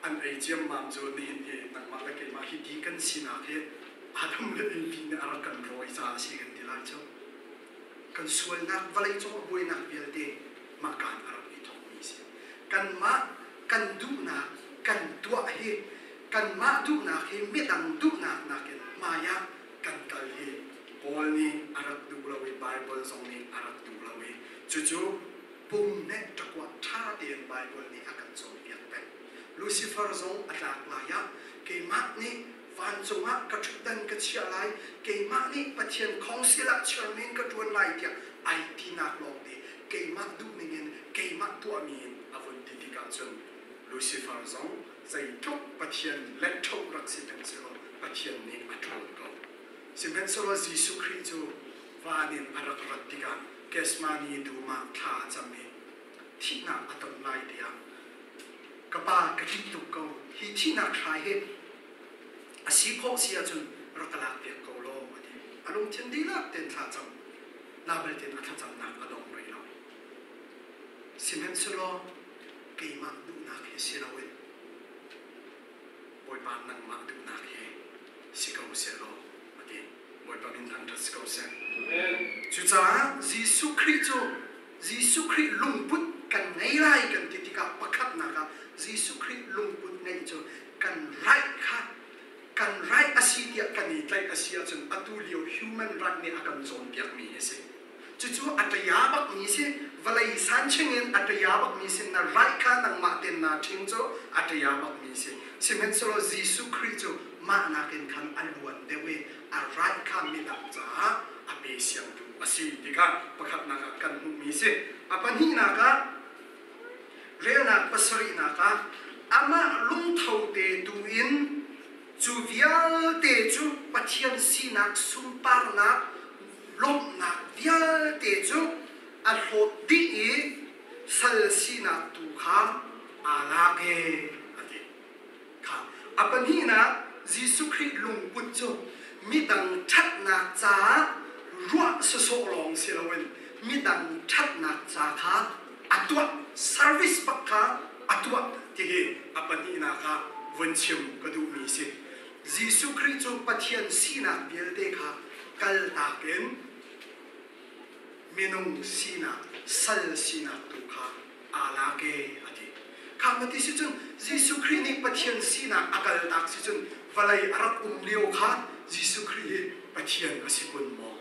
An ei ciammam cu nihin hi nangmah le keimah hi ti kan sinak hi Adam le Evi nih a rak kan rawi caah a si kan ti lai cu. Kan sualnak vawleicung a buainak vialte mah kaan a rak i thawkmi a si. Kanmah kan duhnak kan tuah hi kanmah duhnak hi midang duhnak nakin hmai ah kan kal hi Paul nih a rak duh lo i Baibal zong nih a rak duh lo i cucu pum nih ṭakuah ṭha tein Baibal nih a kan cawnpiak peng. Lucifer zong a tlak lai ah keimah nih vancung ah ka ṭhutdan ka chiah lai, keimah nih Pathian council ah chairman ka ṭuan lai tiah ai tinak lawngte keimah duhning in keimah tuahmi in a vun ti tikah cun Lucifer zong zeitluk Pathian letṭho rak si peng sehlaw Pathian nih a ṭhawl ko. Sihmanhsehlaw Jesuh Khrih cu van in a rak rat tikah Gethsemane dum ah thla a cam i thihnak a ton lai tiah ka pa ka ṭih tuk ko hi thihnak hrai hi a si khawh si ahcun rak ka lakpiak ko law a ti. A lungthin dihlak tein thla cam. Na belte a thlacamnak a dong rih lo. Sihmanhsehlaw keimah duhnak hi si loin Bawipa nangmah duhnak hi si ko sehlaw a ti. Bawipa min thangṭhat si ko seh. Cucaah Jesuh Khrih cu Jesuh Khrih lungput kan ngei lai kan ti tikah pakhatnak ah Jesuh Khrih lungput ngeih cu kan right kha kan right a si tiah kan i tlaih a si ahcun atu lio human right nih a kan cawnpiakmi hi a si. Cucu a ṭaya bakmi si. Vawlei san chingin a ṭaya bakmi si. Na right kha nangmah ten naa ṭhing cu a ṭaya bakmi si. Sihmanhsehlaw Jesuh Khrih cu mah nakin khan a luan deuh i a right kha midang caah a pe siangtu a si ti kha pakhatnak ah kan hmuhmi si. A pahnihnak ah relnak pasarihnak ah amah lungtho te tu in cu vialte cu Pathian sinak sunparnak lawmhnak vialte cu a hlawt dih i sal sinak tu kha aa lak ee a ti. Kha a pahnihnak Jesuh Khrih lungput cu midang ṭhatnak caah ruah sawsawh lawng si loin midang ṭhatnak ca kha a tuah service bak kha a tuah ti hi a pahnihnak ah vun chim ka duhmi si. Jesuh Khrih cu Pathian sinak vialte kha kaltak in minung sinak sal sinak tu kha aa lak e a ti. Kha ma ti si cun Jesuh Khrih nih Pathian sinak a kaltak si cun vawlei a rak um lio kha Jesuh Khrih hi Pathian a si kun maw?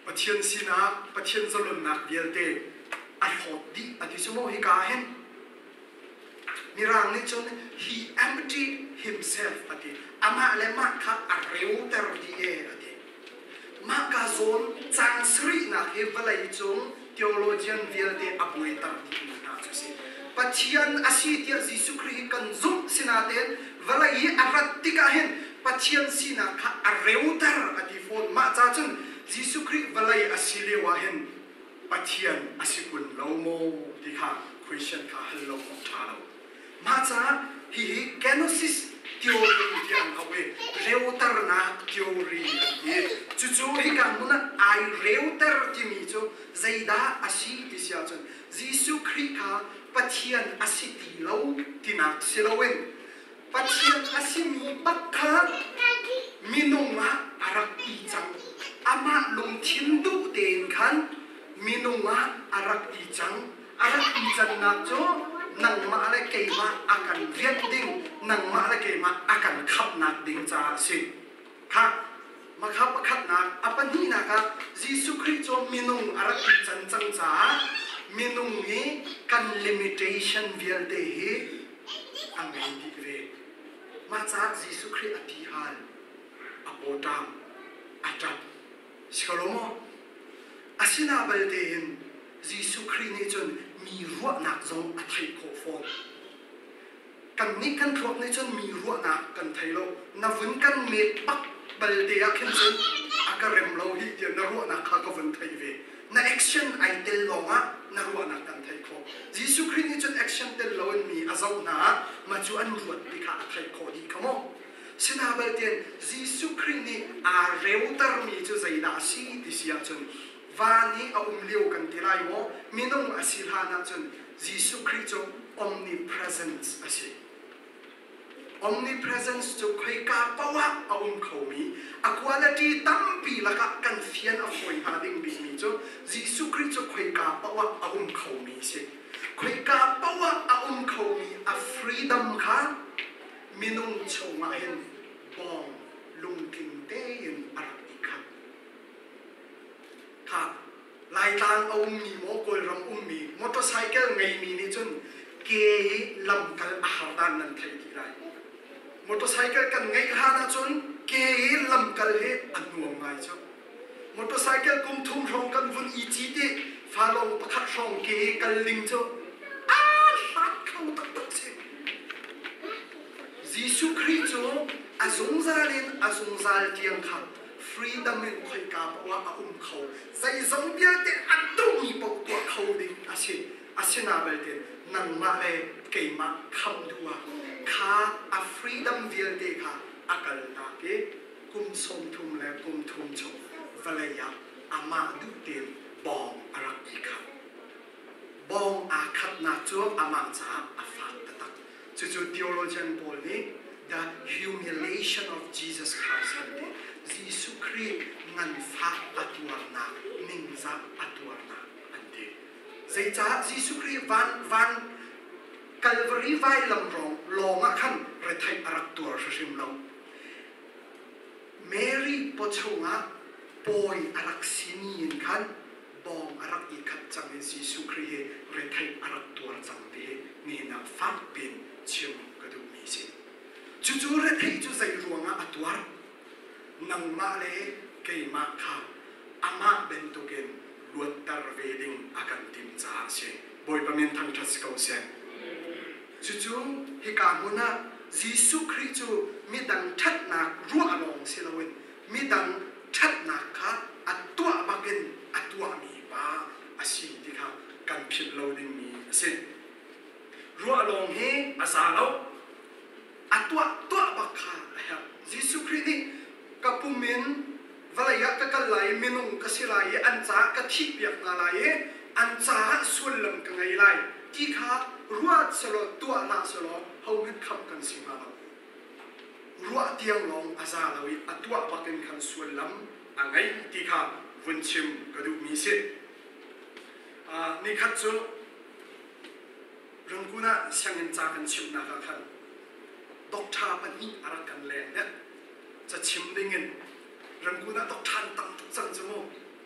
Pathian sinak, Pathian zalonnak vialte a hlawt dih a ti cu maw hika ah hin? Mirang nih cun he emptied himself a ti. Amah le mah kha a reuter dih e a ti. Mah ka zawn cang sarihnak hi vawlei cung theologian vialte a buaiter dihmi hna cu si. Pathian a si tiah Jesuh Khrih hi kan zumh sinain vawlei hi a rat tikah hin Pathian sinak kha a reuter a ti fawn. Mah ca cun Jesuh Khrih vawlei a si lio ah hin Pathian a si kun lo maw ti kha question kha hal lo awk ṭha lo. Mah caah hihi kenosis theory ti an auh i reuternak theory an ti. Cucu hika hmun ah ai reuter timi cu zeidah a si ti si ahcun Jesuh Khrih kha Pathian a si ti lo tinak si loin Pathian a simi bak kha minung ah a rak i cang. Amah lungthin duh tein khan minung ah a rak i cang. A rak i cannak cu nangmah le keimah a kan rianh ding, nangmah le keimah a kan khamhnak ding caah a si. Kha makha pakhatnak, a pahnihnak ah Jesuh Khrih cu minung a rak i can cang caah minung hi kan limitation vialte hi a ngei dih ve. Mah caah Jesuh Khrih a ti hal, a pawṭam, a ṭap. Si ko lo maw? Asina balte in Jesuh Khrih nih cun mi ruahnak zong a theih khawh fawn. Kannih kan thluak nih cun mi ruahnak kan thei lo. Na vun kan met bak balte ah khin cun a ka rem lo hi tiah na ruahnak kha ka vun thei ve. Na action ai tel lawngah na ruahnak kan theih khawh. Jesuh Khrih nih cun action tel loin mi a zoh hna ah mah cu an ruat ti kha a theih khawh dih kha maw. Sina baltein Jesuh Khrih nih aa reutermi cu zeidah a si ti si ahcun van i a um lio kan ti lai maw minung a si hlan ahcun Jesuh Khrih cu omnipresence a si. Omnipresence cu khoika paoh ah a um khomi, a quality tampi lakah kan fian a fawi hnga ding bikmi cu Jesuh Khrih cu khoika paoh ah a um khomi a si. Khoika paoh ah a um khomi a freedom kha minung chungah hin bawng lungtling tein a rak i khat. Kha Laitlang a ummi maw Kawlram ummi motorcycle ngeimi nih cun ke hi lamkal a har dan nan theih dih lai. Motorcycle kan ngeih hlan ahcun ke hi lamkal hi a nuam ngai cu. Motorcycle kum thum hrawng kan vun i cit i falong pakhat hrawng ke kal ding cu aa hlat kho taktak si. Jesuh Khrih cu a zungzal in a zungzal tiang kha freedom in khoika paoh ah a um kho zeizong vialte a duhmi paoh tuah kho ding a si asina belte nangmah le keimah khamh duh ah kha a freedom vialte kha a kaltak i kum 30 le kum thum chung vawlei ah amah duh tein bawng a rak i khat. Bawng aa khatnak cu amah caah a fak taktak. Cucu theologian pawl nih the humiliation of Jesus Christ an ti. Jesuh Khrih nganfah a tuarnak, ningzah a tuarnak an ti. Zeicah Jesuh Khrih van van Calvary vailam rong lawng ah khan retheih a rak tuar hrimhrim lo. Mary pawchung ah pawi a rak simi in khan bawng a rak i khat cang i Jesuh Khrih hi retheih a rak tuar cang ti hi nihin ah fak piin chim ka duhmi a si. Cucu retheih cu zei ruangah a tuar? Nangmah le keimah kha amah bantukin luatter ve ding a kan timh caah a si. Bawipa min thangṭhat si ko seh. Cucu hika hmun ah Jesuh Khrih cu midang ṭhatnak ruah lawng si loin midang ṭhatnak kha a tuah bakin a tuahmi pa a si ti kha kan philh lo dingmi a si. Ruah lawng hi a za lo. A tuah tuah bak kha a herh. Jesuh Khrih nih ka pum in vawlei ah ka kal lai i minung ka si lai i an caah ka thihpiak hna lai i an caah sullam ka ngei lai ti kha ruat selaw tuah hlah selaw hohmanh khamh kan si hnga lo. Ruah tiang lawng a za lo i a tuah bakin khan sullam a ngei ti kha vun chim ka duhmi si. Nikhat cu Rangoon ah sianginn ca kan chimhnak ah khan doctor pahnih a rak kan leng dek. Cachim dingin Rangoon ah doctor an tam tuk cang cu mu.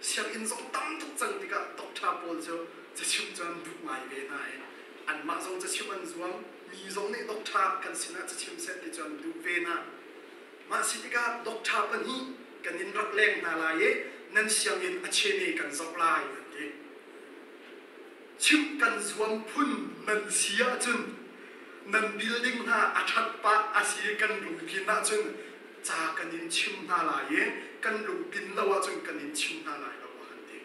Sianginn zong tam tuk cang tikah doctor pawl cu cachimh cu an duh ngai ve hna i anmah zong cachimh an zuam, mi zong nih doctor kan sinah cachim seh ti cu an duh ve hna. Mah si tikah doctor pahnih kan in rak leng hna lai i nan sianginn a chene kan zoh lai an ti. Chimh kan zuam phun nan si ahcun nan building hna a ṭhat pah a si i kan lungtlin ahcun ca kan in chim hna lai i kan lungtlin lo ahcun kan in chim hna lai lo a kan ti.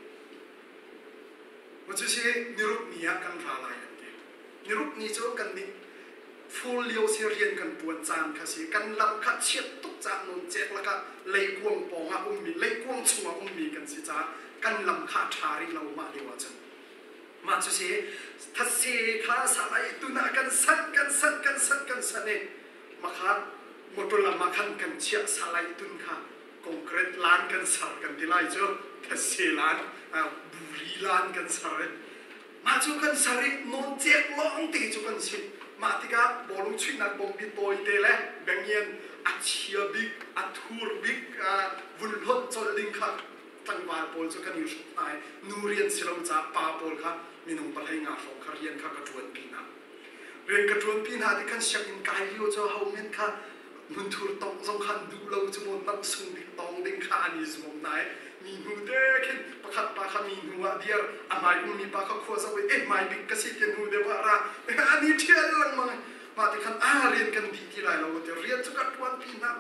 Cucu niruk ni ah kan ra lai an ti. Niruk ni cu kan nih fur lio si rian kan ṭuan caan kha si. Kan lam kha chiat tuk caah nawncek lakah leikuang pawng ah ummi, leikuang chungah ummi kan si caah kan lam kha a ṭha rih lo mah lio ahcun. Mah cu si thase kha salai tun ah kan sanh kan sanh kan sanh kan sanh i makha motor lam ah khan kan chiah salai tun kha concrete lan kan ser kan ti lai cu thase lan buri lan kan ser i Mah cu kan ser i nawncek lawng te cu kan si. Mah tikah bawlung chuihnak bawmpi tawite le bengian a chia bik, a thur bik vun hlonh colh ding kha tlangval pawl cu kan i hruk hna i nu rian si lo caah pa pawl kha minung pahlei nga hrawng kha rian kha ka ṭuanpi hna. Rian ka ṭuanpi hna ti khan sianginn kai lio cu ho men kha hmunthur tongh zong khan duh lo cu maw nam sung bik tawng ding kha an i zuam hna i mi hnu te khin pakhat pa kha mi hnu ah diar a hmai ummi pa kha khua zoh i eh hmai bik ka si ti hnu deuh ah ra an i ṭhial lengmang mah ti khan ah rian kan dih ti lai lo ti rian cu ka ṭuan pi hna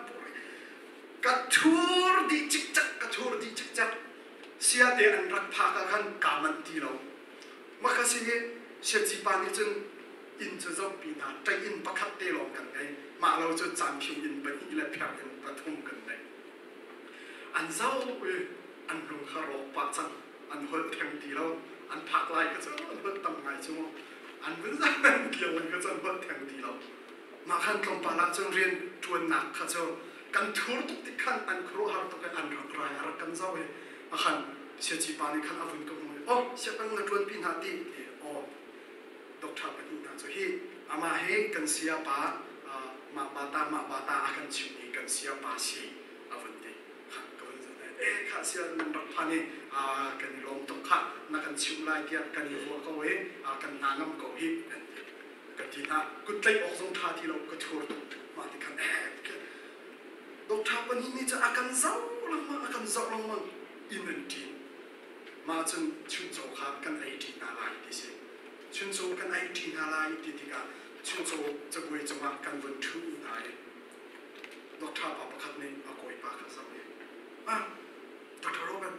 ka thur dih cikcek ka thur dih cikcek sia te an rak phak ah khan kaa manh ti lo maka si siaci pa nih cun inn cu zohpi hna ṭei inn pakhat te lawng kan ngei mah lo cu cangphiu inn pahnih le pher inn pathum kan nei an zoh i an lung kha rawk pah cang an holh theng ti lo an phak lai kha cu an holh tam ngai cu an vun an kio in kha cu an holh theng ti lo mah khan tlawmpal ah cun rian ṭuannak kha cu kan thur tuk tik khan an khuaruahhar tuk i an rak rai a rak kan zoh i a khan siaci pa nih khan a vun ka hmu i oh siapang na ṭuanpi hna ti ti aw doctor pahnih hna cu hi amah hi kan sayapa mah bata mah bata a kan chimmi kan sayapa si a vun ti kha ka vun zat e kha sia nan rak phan i kan i lawm tuk kha na kan chimh lai tiah kan i ruah ko i kan hna ngam ko hi kan ti ka ti hna kut tlaih awk zong tha ti lo ka thur tuk mah ti khan eh doctor pahnih nih cu a kan zoh lengmang a kan zoh lengmang inn an ṭin Mah cun chuncaw kha kan ei ṭi hna lai ti si. Chuncaw kan ei ṭi hna lai ti tikah chuncaw cabuai cungah kan vun ṭhu hna i doctor pa pakhat nih a kawipa kha zoh i, ah, Dr. Robert,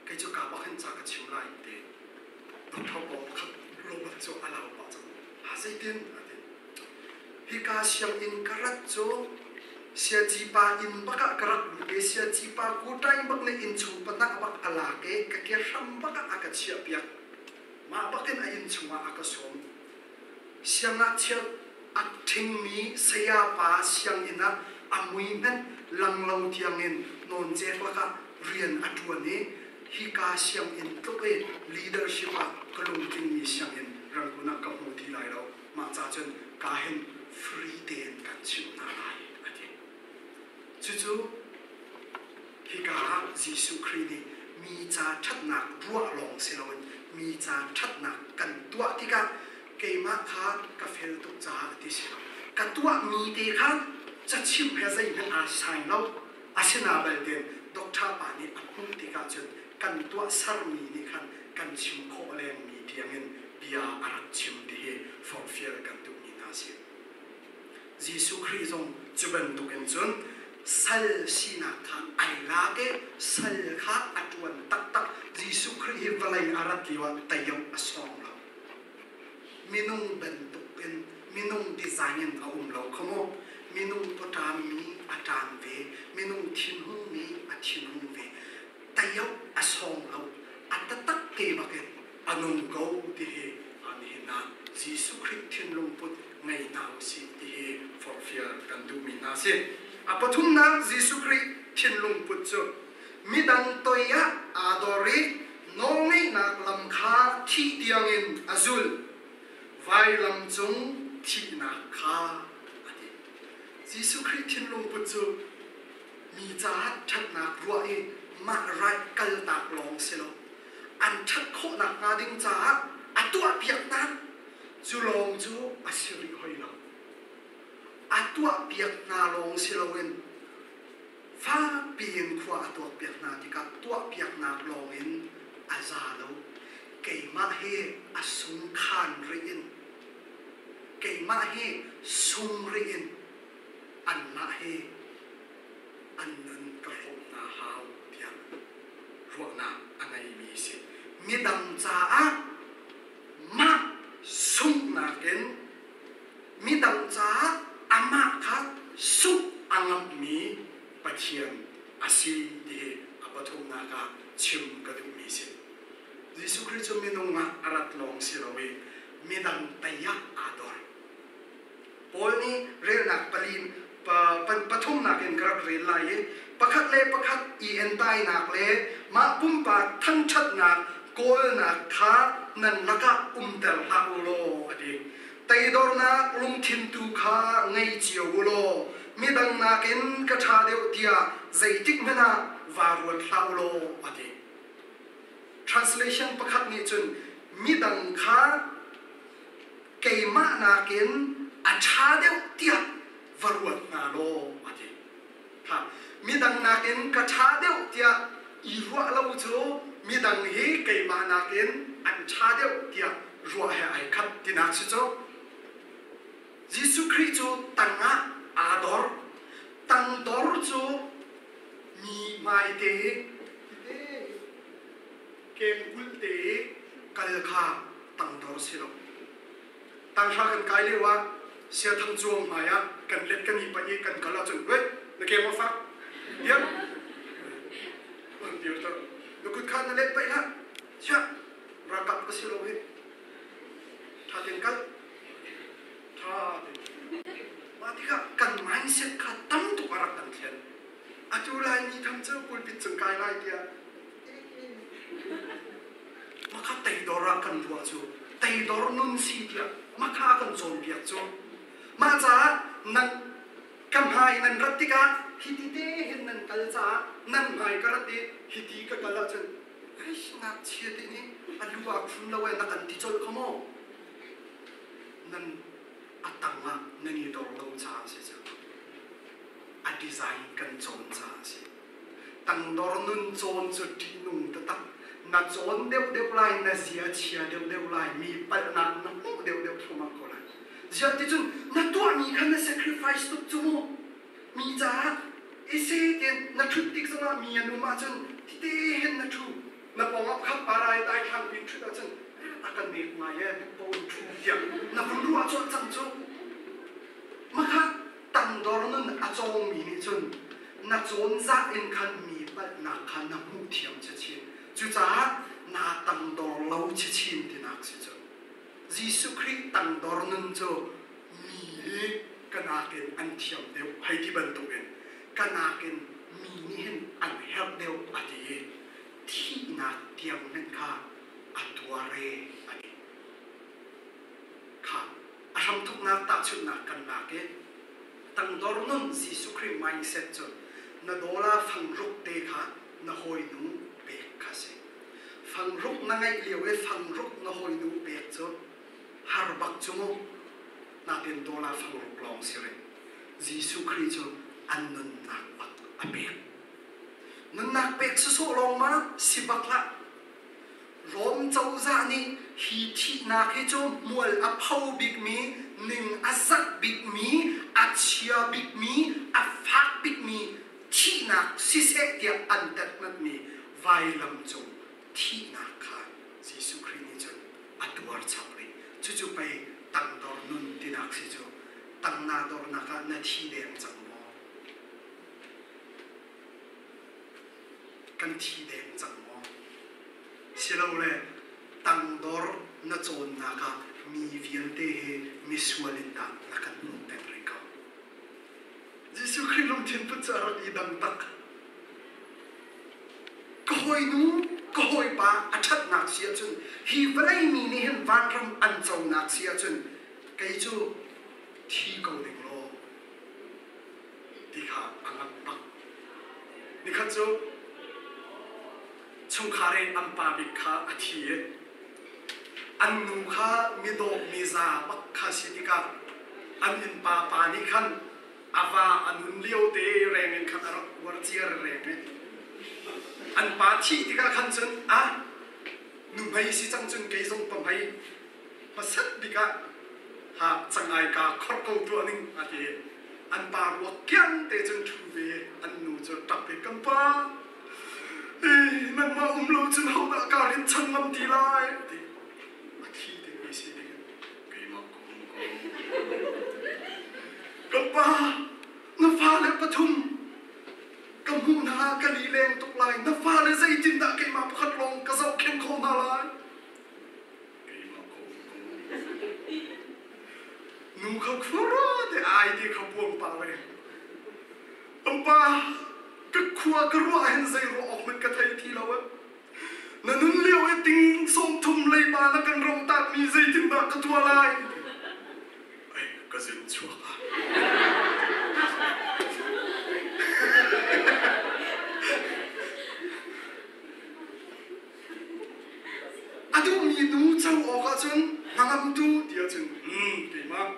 kei cu kaa bak hin ca ka chim lai ti. Doctor pa pakhat Robert cu a lau pah cang. Ha zeitin? A ti. Hika sianginn ka rat cu siaci pa inn bak ah ka rak lut i siaci pa kuṭaing bak nih innchung pahnah bak a lak i ka ke hram bak ah a ka chiahpiak. Mah bakin a inn chungah a ka sawm. Siangngakchia a ṭhingmi sayapa sianginn ah a mui hmanh lang lo tiangin nawncek lakah rian a ṭuan i hika sianginn tluk i leadership ah ka lungtlingmi sianginn Rangoon ah ka hmu ti lai lo. Mah ca cun ka hin free tein kan chimh hna lai a ti. Cucu hika ah Jesuh Khrih nih mi ca ṭhatnak ruah lawng si loin mi ca ṭhatnak kan tuah tikah keimah kha ka fel tuk caah a ti si lo. Ka tuahmi te kha cachimh he zeihmanh aa sai lo. Asina belte doctor pa nih a hmuh tikah cun kan tuahsermi nih khan kan chim khawh lengmi tiangin bia a rak chim ti hi forhfial kan duhmi hna a si. Jesuh Khrih zong cu bantukin cun sal sinak kha ai lak i sal kha a ṭuan taktak. Jesuh Khrih hi vawlei a rat lioah tayoh a sawng lo. Minung bantukin minung design in a um lo kha mu. Minung pawṭammi a ṭam ve, minung thinhungmi a thinhung ve. Tayoh a sawng lo. A taktak te bakin a nung ko ti hi nihin ah Jesuh Khrih thinlung put ngei hna usih ti hi forhfial kan duhmi hna a si. A pathumnak Jesuh Khrih thinlung put cu midang toi ah aa dor i nawlngeihnak lam kha thih tiangin a zulh. Vailam cung thihnak kha a ti. Jesuh Khrih thinlung put cu mi caah ṭhatnak ruah i mah right kaltak lawng si lo. An ṭhat khawh nakhnga ding caah a tuahpiaknak cu lawng cu a si rih hoi lo. A tuahpiak hna lawng si loin fakpi in khua a tuakpiak hna tikah tuahpiaknak lawngin a za lo. Keimah hi a sungkhan rih in keimah hi sung rih in anmah hi an nun ka hrawm hna hau tiah ruahnak a ngeimi a si. Midang caah mah sunghnak in midang caah amah kha sungh a ngamhmi Pathian a si ti hi a pathumnak ah chim ka duhmi a si. Jesuh Khrih cu minung ah a rat lawng si lo i midang tei ah aa dor. Paul nih relnak pali pathumnak in ka rak rel lai i pakhat le pakhat i entainak le mah pumpak thangṭhatnak kawlnak kha nan lakah umter hlah u law a ti. Teidornak lungthin tu kha ngei cio u law midang nakin ka ṭha deuh tiah zeitik hmanh ah vaa ruat hlah u law a ti. Translation pakhat nih cun midang kha keimah nakin a ṭha deuh tiah va ruat hna law a ti. Ha, midang nakin ka ṭha deuh tiah i ruah lo cu midang hi keimah nakin an ṭha deuh tiah ruah he ai khat tinak si cu. Jesuh Khrih cu tangah aa dor. Tangdor cu mi hmaite kengkulh te kal kha tangdor si lo. Tanghra kan kai lio ah siathang cuang hmai ah kan let kan i paih i kan kal ahcun wait na ke maw fak diam an dir ter na kut kha na let paih hlah chiah ralkap ka si lo hi tha ten kal tha ten mah tikah kan mindset kha tam tuk a rak kan thlen atu lai ni tham cu pulpit cung kai lai tiah Makha teidor ah kan ruah cu teidor nun si tiah makha kan cawnpiak cu mah caah nan ka hmai nan rat tikah hiti te hin nan kal caah nan hmai ka rat i hiti ka kal ahcun ai ngakchia te nih a lu aa khun lo e na kan ti colh kho maw nan a tang ah nan i dor lo caah si cu a design kan cawn caah si Tangdor nun cawn cu ṭihnung taktak. Na cawn deuhdeuh lai, na zia chia deuhdeuh lai, mi palhnak na hmuh deuhdeuh thluahmah ko lai. Ziah ticun na tuahmi kha na sacrifice tuk cu mu. Mi caah ise tiin na ṭhut tik zongah mi an um ahcun tite hin na ṭhu. Na pawngah khat parai daithlang pin ṭhut ahcun a kan nek ngai ee duh paoh in ṭhu tiah na vun ruah colh cang cu. Makha tangdor nun a cawngmi nih cun na cawnzah in khan mi palhnak kha na hmuh thiam chinchin. Cucaah naa tangdor lo chinchin tinak si. Jesuh Khrih tangdor nun cu mi hi ka nakin an thiam deuh hei ti bantukin ka nakin mi nih hin an herh deuh a ti i thihnak tiang hmanh kha a tuar e a ti. Kha a hramthawknak tahchunhnak kan lak i tangdor nun Jesuh Khrih mindset cu na dawla fangruk te kha na hawinu pek kha si. Fangruk na ngeih lio i fangruk na hawinu pek cu har bak cu mu. Natin dawla fangruk lawng si rih. Jesuh Khrih cu an nunnak bak a pek. Nunnak pek sawsawh lawng ma si bak hlah. Rom cozah nih hi thihnak hi cu hmual a pho bikmi, ning a zak bikmi, a chia bikmi, a fak bikmi thihnak siseh tiah an tetnatmi vailam cung thihnak kha Jesuh Khrih nih cun a tuar chap rih. Cucu pei tangdor nun tinak si cu. Tangna dornak ah na thi deng cang maw? Kan thi deng cang maw? Silole tangdor na cawnnak ah mi vialte he misual in dah na kan hmuh peng rih ko? Jesuh Khrih lungthin put cu a rak i dang tak. Ka hawinu, ka hawipa a ṭhatnak si ahcun hi vawlei mi nih hin vanram an conak si ahcun kei cu thi ko ding law ti kha a ngamh bak. Nikhat cu chungkhar i an pa bik kha a thi i an nu kha midawh miza bak kha si tikah an innpa pa nih khan a va a nun lio te reng in khan a rak uar ciar reng i an pa thih tikah khan cun a nuhmei si cang cun kei zong pahmei hmasat bik ah ha cangai ka khor ko tuah ning a ti. An pa ruak kiang te cun ṭhu ve an nu cu ṭap i kan pa nangmah um lo cun hodah ka rin chan ngam ti lai ti a thi ding mi si ding keimah ka um ko ka pa na fale pathum ka hmuh hna ka lileng tuk lai na fale zeitindah keimah pakhat lawng ka zohkhenh khawh hna lai keimah ka um ko nu kha khura te ai te kha buang pa le pa ka khua ka ruah hin zei ruah awk hmanh ka thei ti lo na nun lio i ting 30 leiba na kan ro tak mi zeitindah ka tuah lai ai ka zin chuak ah A duhmi nu co awk ahcun hnangamtu ti ahcun keimah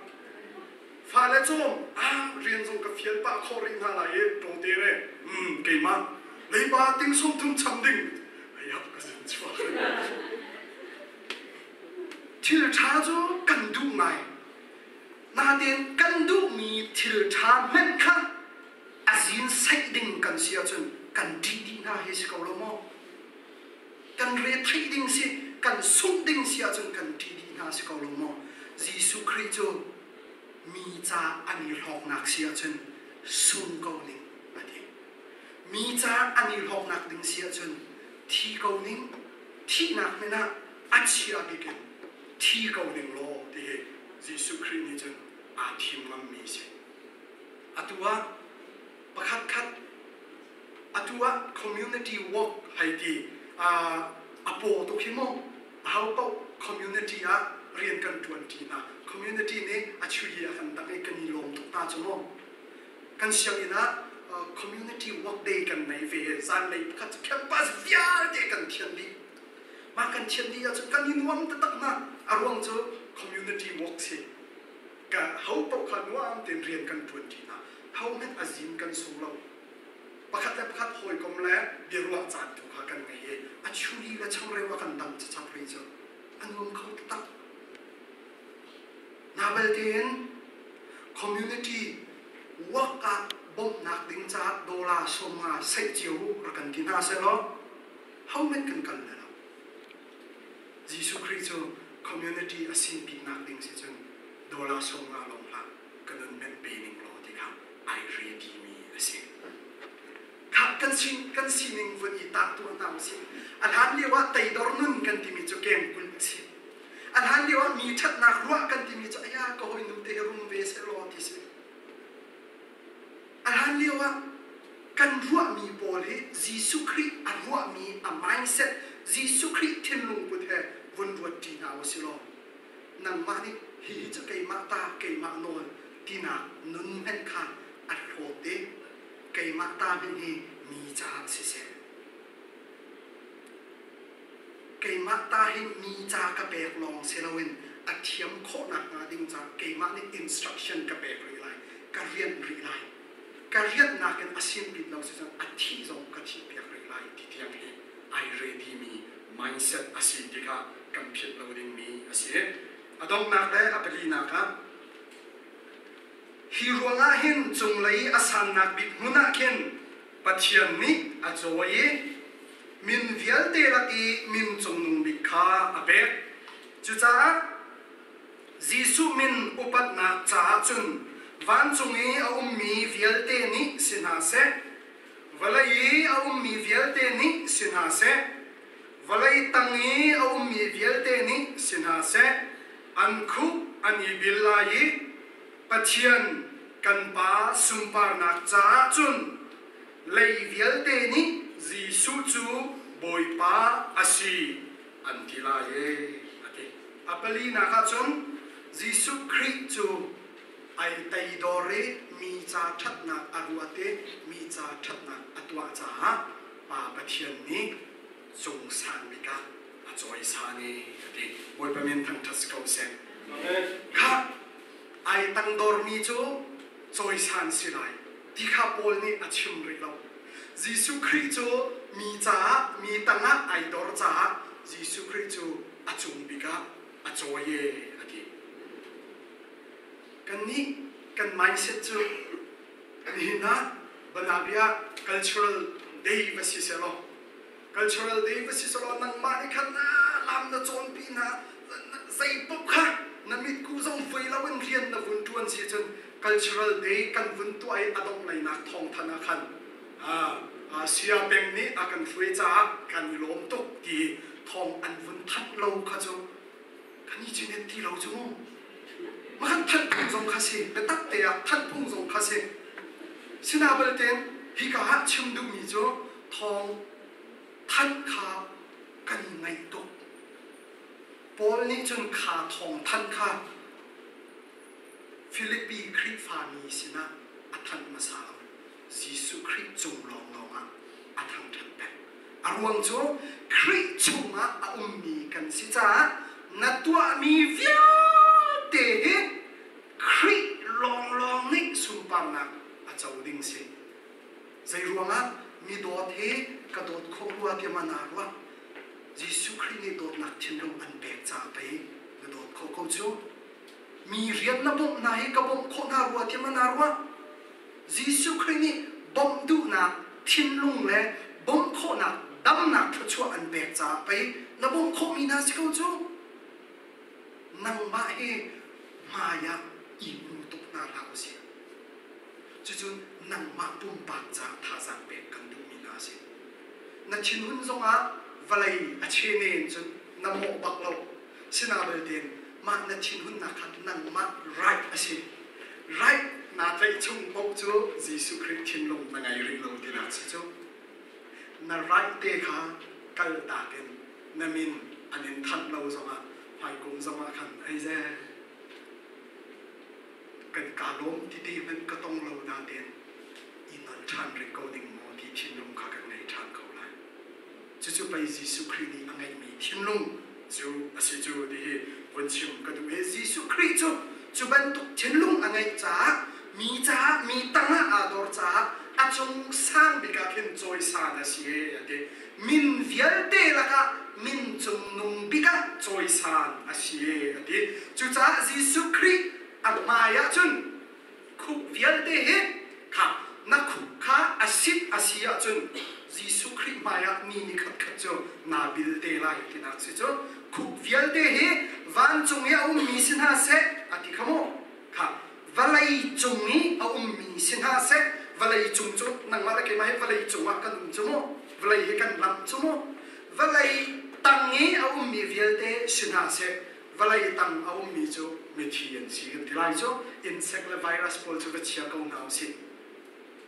fale cawm ah rian zong ka fial pah khawh rih hna lai i tawte re keimah leiba ting 30 cham ding ai ka zin chuak. Thil ṭha cu kan duh ngai nain kan duhmi thil ṭha hmanh kha a zin saih ding kan si ahcun kan ṭih dih hna hi si ko lo maw? Kan re theih ding si, kan sungh ding si ahcun kan ṭih dih hna si ko lo maw? Jesuh Khrih cu mi ca an i hlawknak si ahcun sung ko ning a ti. Mi ca an i hlawknak ding si ahcun thi ko ning, thihnak hmanh ah a chia bik in thi ko ning law ti hi Jesuh Khrih nih cun aa thim ngammi a si. Atu ah pakhat khat atu ah community work hei ti a paw tuk hi mu aho paoh community ah rian kan ṭuan ṭi hna. Community nih a chui a kan dang i kan i lawm tuk hna cu mu. Kan sianginn ah community work day kan nei ve. Zanlei pakhat cu campus vialte kan thian dih. Mah kan thian dih ahcun kan i nuam taktak hna. A ruang cu community work si. Ka ho paoh kha nuam tein rian kan ṭuan ṭi hna. Ho hmanh a zin kan sung lo. Pakhat le pakhat hawikom le biaruah caan tu kha kan ngei i a chuli le changreu a kan dang chachap rih cu a nuam kho taktak. Na belte in community work ah bawmhnak ding caah dollar 50 seih cio rak kan ti hna sehlaw ho hmanh kan kal lai lo. Jesuh Khrih cu community a sin biknak ding si cun dollar 50 lawng hlah ka nun menh pe ning law ti kha ai ready mi a si. Kha kan sin kan sining vun i tah tuah hna usih. A hlan lio ah teidor nun kan timi cu keng kulh a si. A hlan lio ah mi ṭhatnak ruah kan timi cu aya ka hawinu te hi rum ve sehlaw ti si. A hlan lio ah kan ruahmi pawl hi Jesuh Khrih a ruahmi a mindset Jesuh Khrih thinlung put he vun ruat ṭi hna u si law nangmah nih hihi cu keimah ta keimah nawl tinak nun hmenh kha a hlawt i keimah ta hmenh hi mi caah siseh keimah ta hi mi ca ka pek lawng si loin a thiam khawhnak hnga ding caah keimah nih instruction ka pek rih lai ka rianh rih lai ka rianhnak in a simpit lo si cun a thih zong ka thih piak rih lai ti tiang hi ai ready mi mindset a si ti kha kan philh lo dingmi a si. A donghnak le a palinak ah hi ruangah hin cunglei a sannak bik hmun ah khin Pathian nih a cawi i min vialte lak i min cungnung bik kha a pek. Cucaah Jesuh min upatnak caah cun vancung i a ummi vialte nih si hna seh, vawlei i a ummi vialte nih si hna seh, vawlei tang i a ummi vialte nih si hna seh, an khup an i bil lai i Pathian kan Pa sunparnak caah cun lei vialte nih Jesuh cu Bawipa a si an ti lai e, a ti. A palinak ah cun Jesuh Khrih cu ai teidor i mi ca ṭhatnak a ruat i mi ca ṭhatnak a tuah caah Pa Pathian nih cung sang bik ah a cawisan i a ti. Bawipa min thangṭhat si ko seh. Khah ai tangdormi cu cawisan si lai ti kha Paul nih a chim rih lo. Jesuh Khrih cu mi caah mi tangah ai dor caah Jesuh Khrih cu a cung bik ah a cawi e a ti. Kannih kan mindset cu nihin ah Banabia cultural day va si selaw cultural day va si selaw nangmah nih khan na lam na cawnpi hna zei paoh kha na mitku zong vui loin rian na vun ṭuan si cun cultural day kan vun tuah i a dongh leinak thawngthanh ah khan Sia peng nih a kan hruai caah kan i lawm tuk ti thawng an vun thanh lo kha cu kan i cinet ti lo cu mu ma kan thanh phung zong kha si biatak te ah thanh phung zong kha si sina balten hika ah chim duhmi cu thawng thanh kha kan i ngaih tuk Paul nih cun kha thawng thanh kha Filipi Khrihfami sinah a thanh hmasa lo. Jesuh Khrih cung lawnglawng ah a thangṭhat peng. A ruang cu Khrih chungah a ummi kan si caah na tuahmi vialte hi Khrih lawnglawng nih sunparnak a co ding si. Zei ruangah mi dawt hi ka dawt khawh rua tiah ma naa ruah? Jesuh Khrih nih dawtnak thinlung an pek caah pei na dawt khawh ko cu. Mi rian na bawmh hna hi ka bawmh khawh hna rua tiah ma naa ruah? Jesuh Khrih nih bawmh duhnak thinlung le bawmh khawhnak damnak thluachuah an pek caah pei na bawmh khawhmi hna si ko cu. Nangmah hi hmai ah i hmu tuk hna hlah usih. Cucu nangmah pumpak caah thazaang pek kan duhmi hna a si. Na thinhun zongah vawlei a chene in cun na mawh bak lo. Sinabelte mah na thinhunnak kha nangmah right a si. Right naa tlaih chung paoh cu Jesuh Khrih thinlung na ngei rih lo tinak si cu. Na right te kha kaltak in na min an in thanh lo zongah hmaikum zongah khan ei ze kan ka lawm ti te hmanh ka tong lo nain i nal ṭhan rih ko ding maw ti thinlung kha kan ngei ṭhan ko lai. Cucu pei Jesuh Khrih nih a ngeihmi thinlung cu a si cu ti hi vun chim ka duh i Jesuh Khrih cu cu bantuk thinlung a ngeih caah mi caah mi tangah aa dor caah a cung sang bik ah khin cawisan a si a ti. Min vialte lakah min cungnung bik ah cawisan a si a ti. Cucaah Jesuh Khrih a hmai ah cun Khuk vialte hi kha na khuk kha a sit a si ahcun Jesuh Khrih hmaiah ni ni khat khat cu naa bil te lai tinak si cu khuk vialte hi vancung i a ummi si hna seh a ti kha mu kha vawlei cung i a ummi si hna seh vawlei cung cu nangmah le keimah hi vawlei cung ah kan um cu mu vawlei hi kan lamh cu mu vawlei tang i a ummi vialte si hna seh. Vawlei tang a ummi cu mithi an si kan ti lai cu. Insect le virus pawl cu va chia ko hna usih.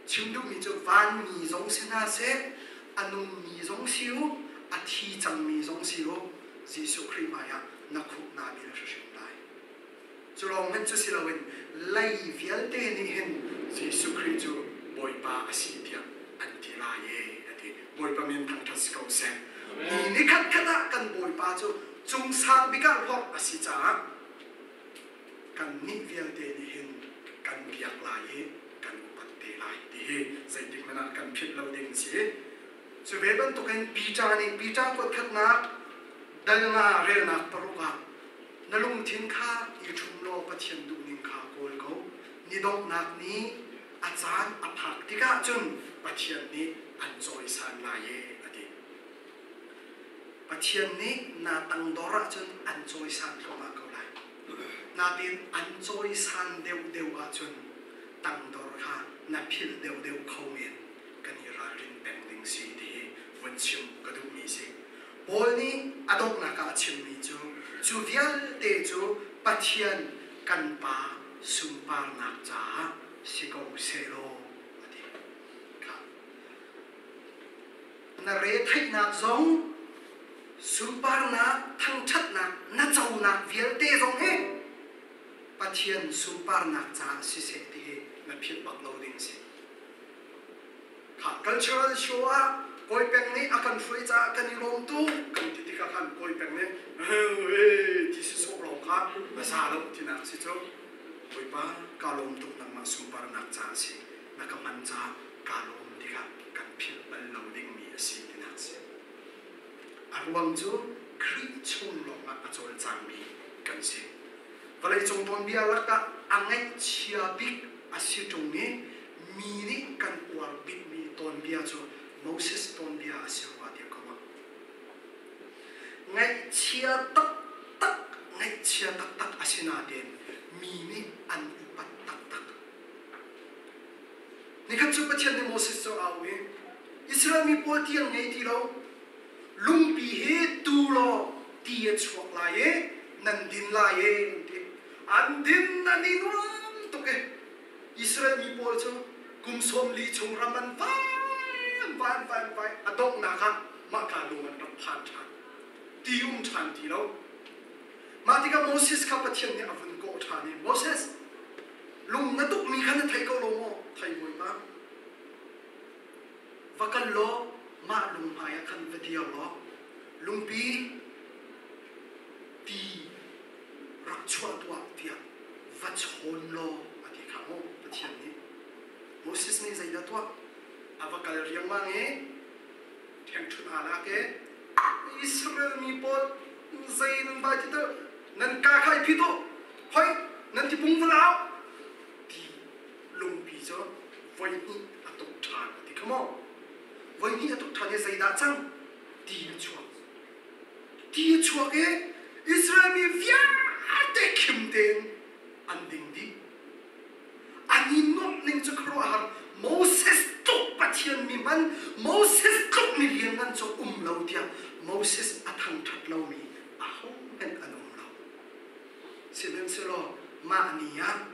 Chim duhmi cu vanmi zong si hna seh, a nungmi zong si u, a thi cangmi zong si u, Jesuh Khrih hmaiah na khup naa bil hrimhrim lai. Cu lawng hmanh cu si loin lei vialte nih hin Jesuh Khrih cu Bawipa a si tiah an ti lai ee a ti. Bawipa min thangṭhat si ko seh. Ni nikhat khat ah kan Bawipa cu cung sang bik ah hlorh a si caah kannih vialte nih hin kan biak lai i kan upat te lai ti hi zeitik hmanh ah kan philh lo ding a si. Cu ve bantukin Peter nih Peter kuatkhatnak dal nga relnak paruk ah na lungthin kha i ṭhum law Pathian duhning kha kawl ko. Ni donghnak ni a caan a phak tikah cun Pathian nih an cawisan lai e a ti. Pathian nih naa tangdor ahcun an cawisan thluahmah ko lai. Nain an cawisan deuhdeuh ahcun tangdor kha na philh deuhdeuh kho men. Kan i ralrin peng ding si ti hi vun chim ka duhmi si. Paul nih a donghnak ah a chimmi cu, cu vialte cu Pathian kan Pa sunparnak caah si ko sehlaw a ti. Kha. Na retheihnak zong sunparnak thangṭhatnak na conak vialte zong hi Pathian sunparnak caah siseh ti hi na philh bak lo ding a si. Kha cultural show ah Kawi Peng nih a kan hruai caah kan i lawm tuk kan ti tikah khan Kawi Peng nih ti si sawh lawng kha a za lo tinak a si cu. Bawipa ka lawm tuk nangmah sunparnak caah a si na ka hman caah kaa lawm tikah kan philh bal lo dingmi a si tinak a si. A ruang cu Khrih chung lawngah a cawlcangmi kan si. Vawleicung tuanbia lakah a ngaihchia bik a si ṭung i mi nih kan uar bikmi tuanbia cu Moses tuanbia a si rua tiah ka ruah. Ngaihchia taktak, ngaihchia taktak a si nain mi nih an upat taktak. Nikhat cu Pathian nih Moses cu a auh i Israel mi pawl ti an ngei ti lo. Lungpi hi tu law ti a chuak lai i nan din lai e an ti. An din an i nuam tuk i Israel mi pawl cu kum 40 chung ram an vai an vai an vai an vai a donghnak ah mahka lung an rak phan ṭhan. Ti um ṭhan ti lo. Mah tikah Moses kha Pathian nih a vun kawh ṭhan i Moses Lung na tukmi kha na thei ko lo maw? Thei Bawipa. Va kal law mah lung hmai ah khan va dir law lungpi ti rak chuah tuah tiah va chawn law a ti kha mu Pathian nih. Moses nih zeidah tuah? A va kal riangmang i ṭhengṭhunh aa lak i Israel mi pawl zei nan vai ti tal nan ka kha i phit u hoi nan tipung va lau ti lungpi cu voi hnih a tuk ṭhan a ti kha maw voi hnih a tuk ṭhan i zeidah cang ti a chuak ti a chuak i Israel mi vialte khim tein an ding dih An i nuamh ning cu khuaruahhar Moses tluk Pathian mi hman Moses tluk mi lianngan cu um lo tiah Moses a thangṭhat lomi ahohmanh an um lo. Sihmanhsehlaw mah ni ah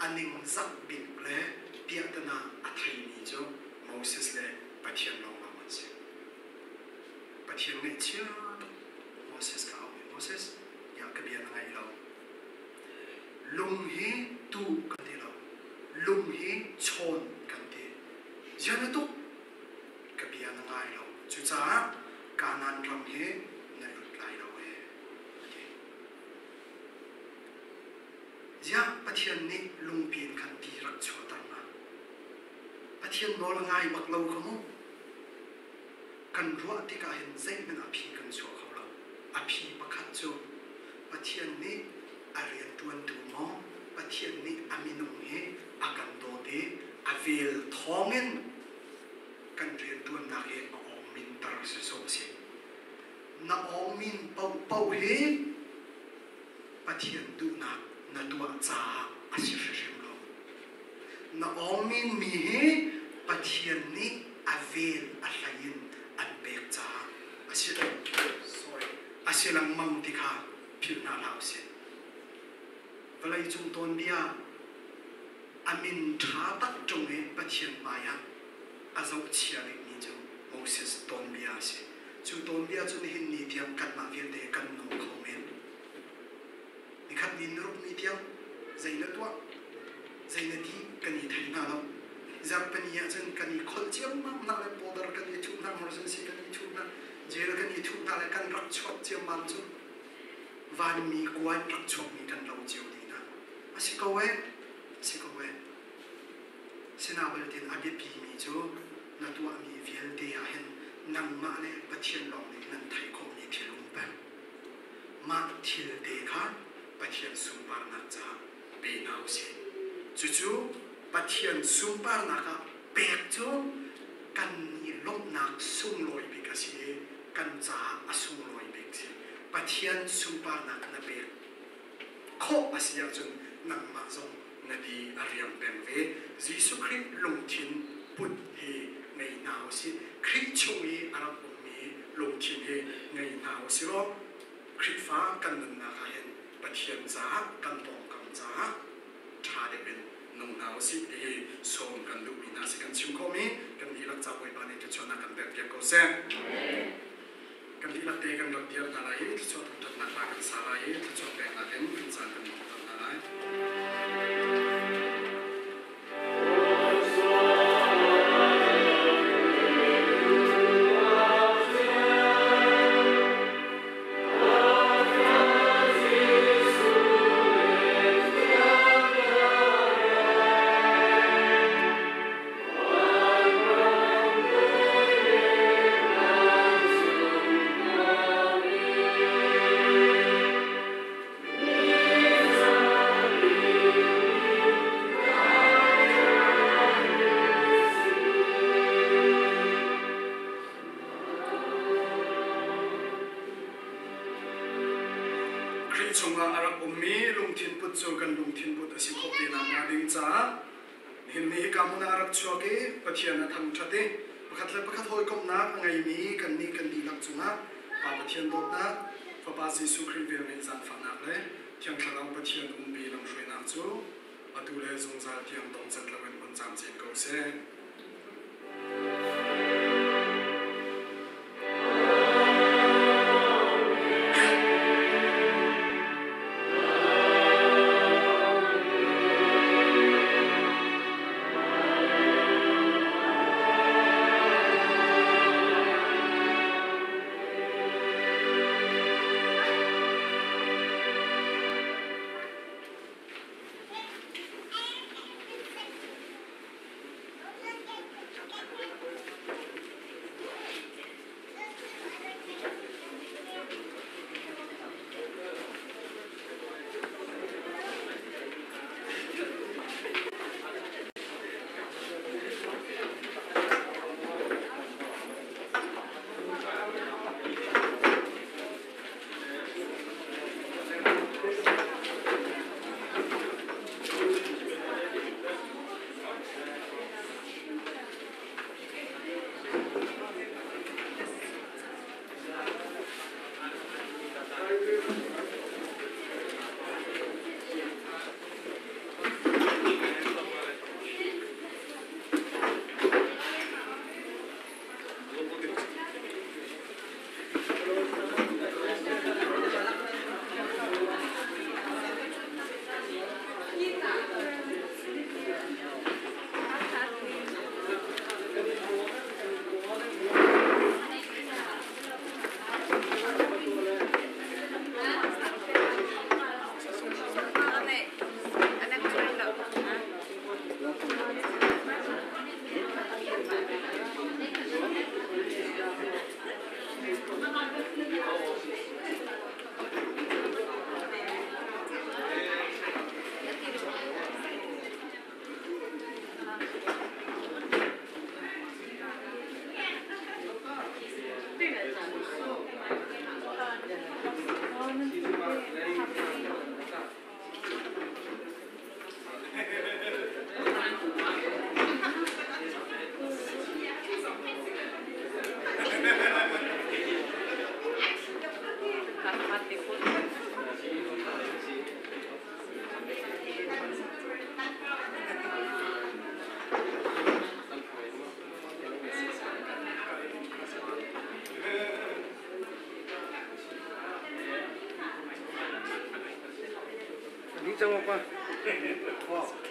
a ningzak bik le piahtana a theimi cu Moses le Pathian lawnglawng an si. Pathian ngaihchia tuk Moses kha a auh i Moses, tiah ka bia na ngaih lo. Lung hi tu kan ti lo. Lung hi chawn kan ti. Ziah na tuk? Ka bia na ngai lo. Cucaah Kanaan ram hi na lut lai lo ee, a ti. Ziah Pathian nih lungpi in khan ti rak chuahter ma? Pathian nawl a ngai bak lo kha mu. Kan ruah tikah hin zeihmanh a phi kan chuah kho lo. A phi pakhat cu Pathian nih a rianṭuantu maw Pathian nih a minung hi a kan dawt i a vel thawngin kan rianṭuannak hi a awngminter sawsawh a si. Na awngmin paohpaoh hi Pathian duhnak na tuah caah a si hrimhrim lo. Na awngminmi hi Pathian nih a vel a hlei in an pek caah a si. Sorry. A si lengmang ti kha. Philh hna hlah usih. Vawleicung tuanbia a min ṭha tak ṭung i Pathian hmaiah a zohchia bikmi cu Moses tuanbia a si. Cu tuanbia cu nihin ni tiang kanmah vialte kan nung kho men. Nikhat ni niruk ni tiang zei na tuah, zei na ti kan i thei hna lo. Zarhpini ah cun kan i kholh ciammam hna le powder kan i thuh hna, emergency kan i thuh hna, jail kan i thuh hna le kan rak chuak ciammam cu vanmi kuan rak chuakmi kan lo cio dih hna. A si ko ee, a si ko ee. Sinabalte a biapimi cu na tuahmi vialte ah hin nangmah le Pathian lawng nih nan theih khawhmi thil um peng. Mah thil te kha Pathian sunparnak caah pe hna u sih. Cucu Pathian sunparnak ah pek cu kan i lawmhnak sunglawi bik a si i kan caah a sunglawi bik si. Pathian sunparnak na pek khawh a si ahcun nangmah zong na di a riam peng ve. Jesuh Khrih lungthin put hi ngei hna u sih. Khrih chung i a rak ummi lungthin hi ngei hna u sih law Khrihfa kan nunnak ah hin Pathian caah kan pawngkam caah ṭha deuh in nung hna u sih ti hi sawm kan duhmi hna si kan chim khawhmi kan dihlak ca Bawipa nih thluachuahnak kan pekpiak ko seh. Kan dihlak te kan rak dir hna lai i thluachuah thangṭhatnak hla kan sa lai i thluachuah peknak in kan caan kan hmangter hna lai. Khrih chungah a rak ummi lungthin put cu kan lungthin put a si khawh ve nakhnga ding caah nihin ni hika hmun ah a rak chuak i Pathian a thangṭhat i pakhat le pakhat hawikomhnak a ngeimi kannih kan dihlak cungah Pa Pathian dawtnak, Fapa Jesuh Khrih velngeih zaangfahnak le Thiang Thlarau Pathian umpi lamhruainak cu atu le zungzal tiang dongcat loin hmun camcin ko seh. Wow.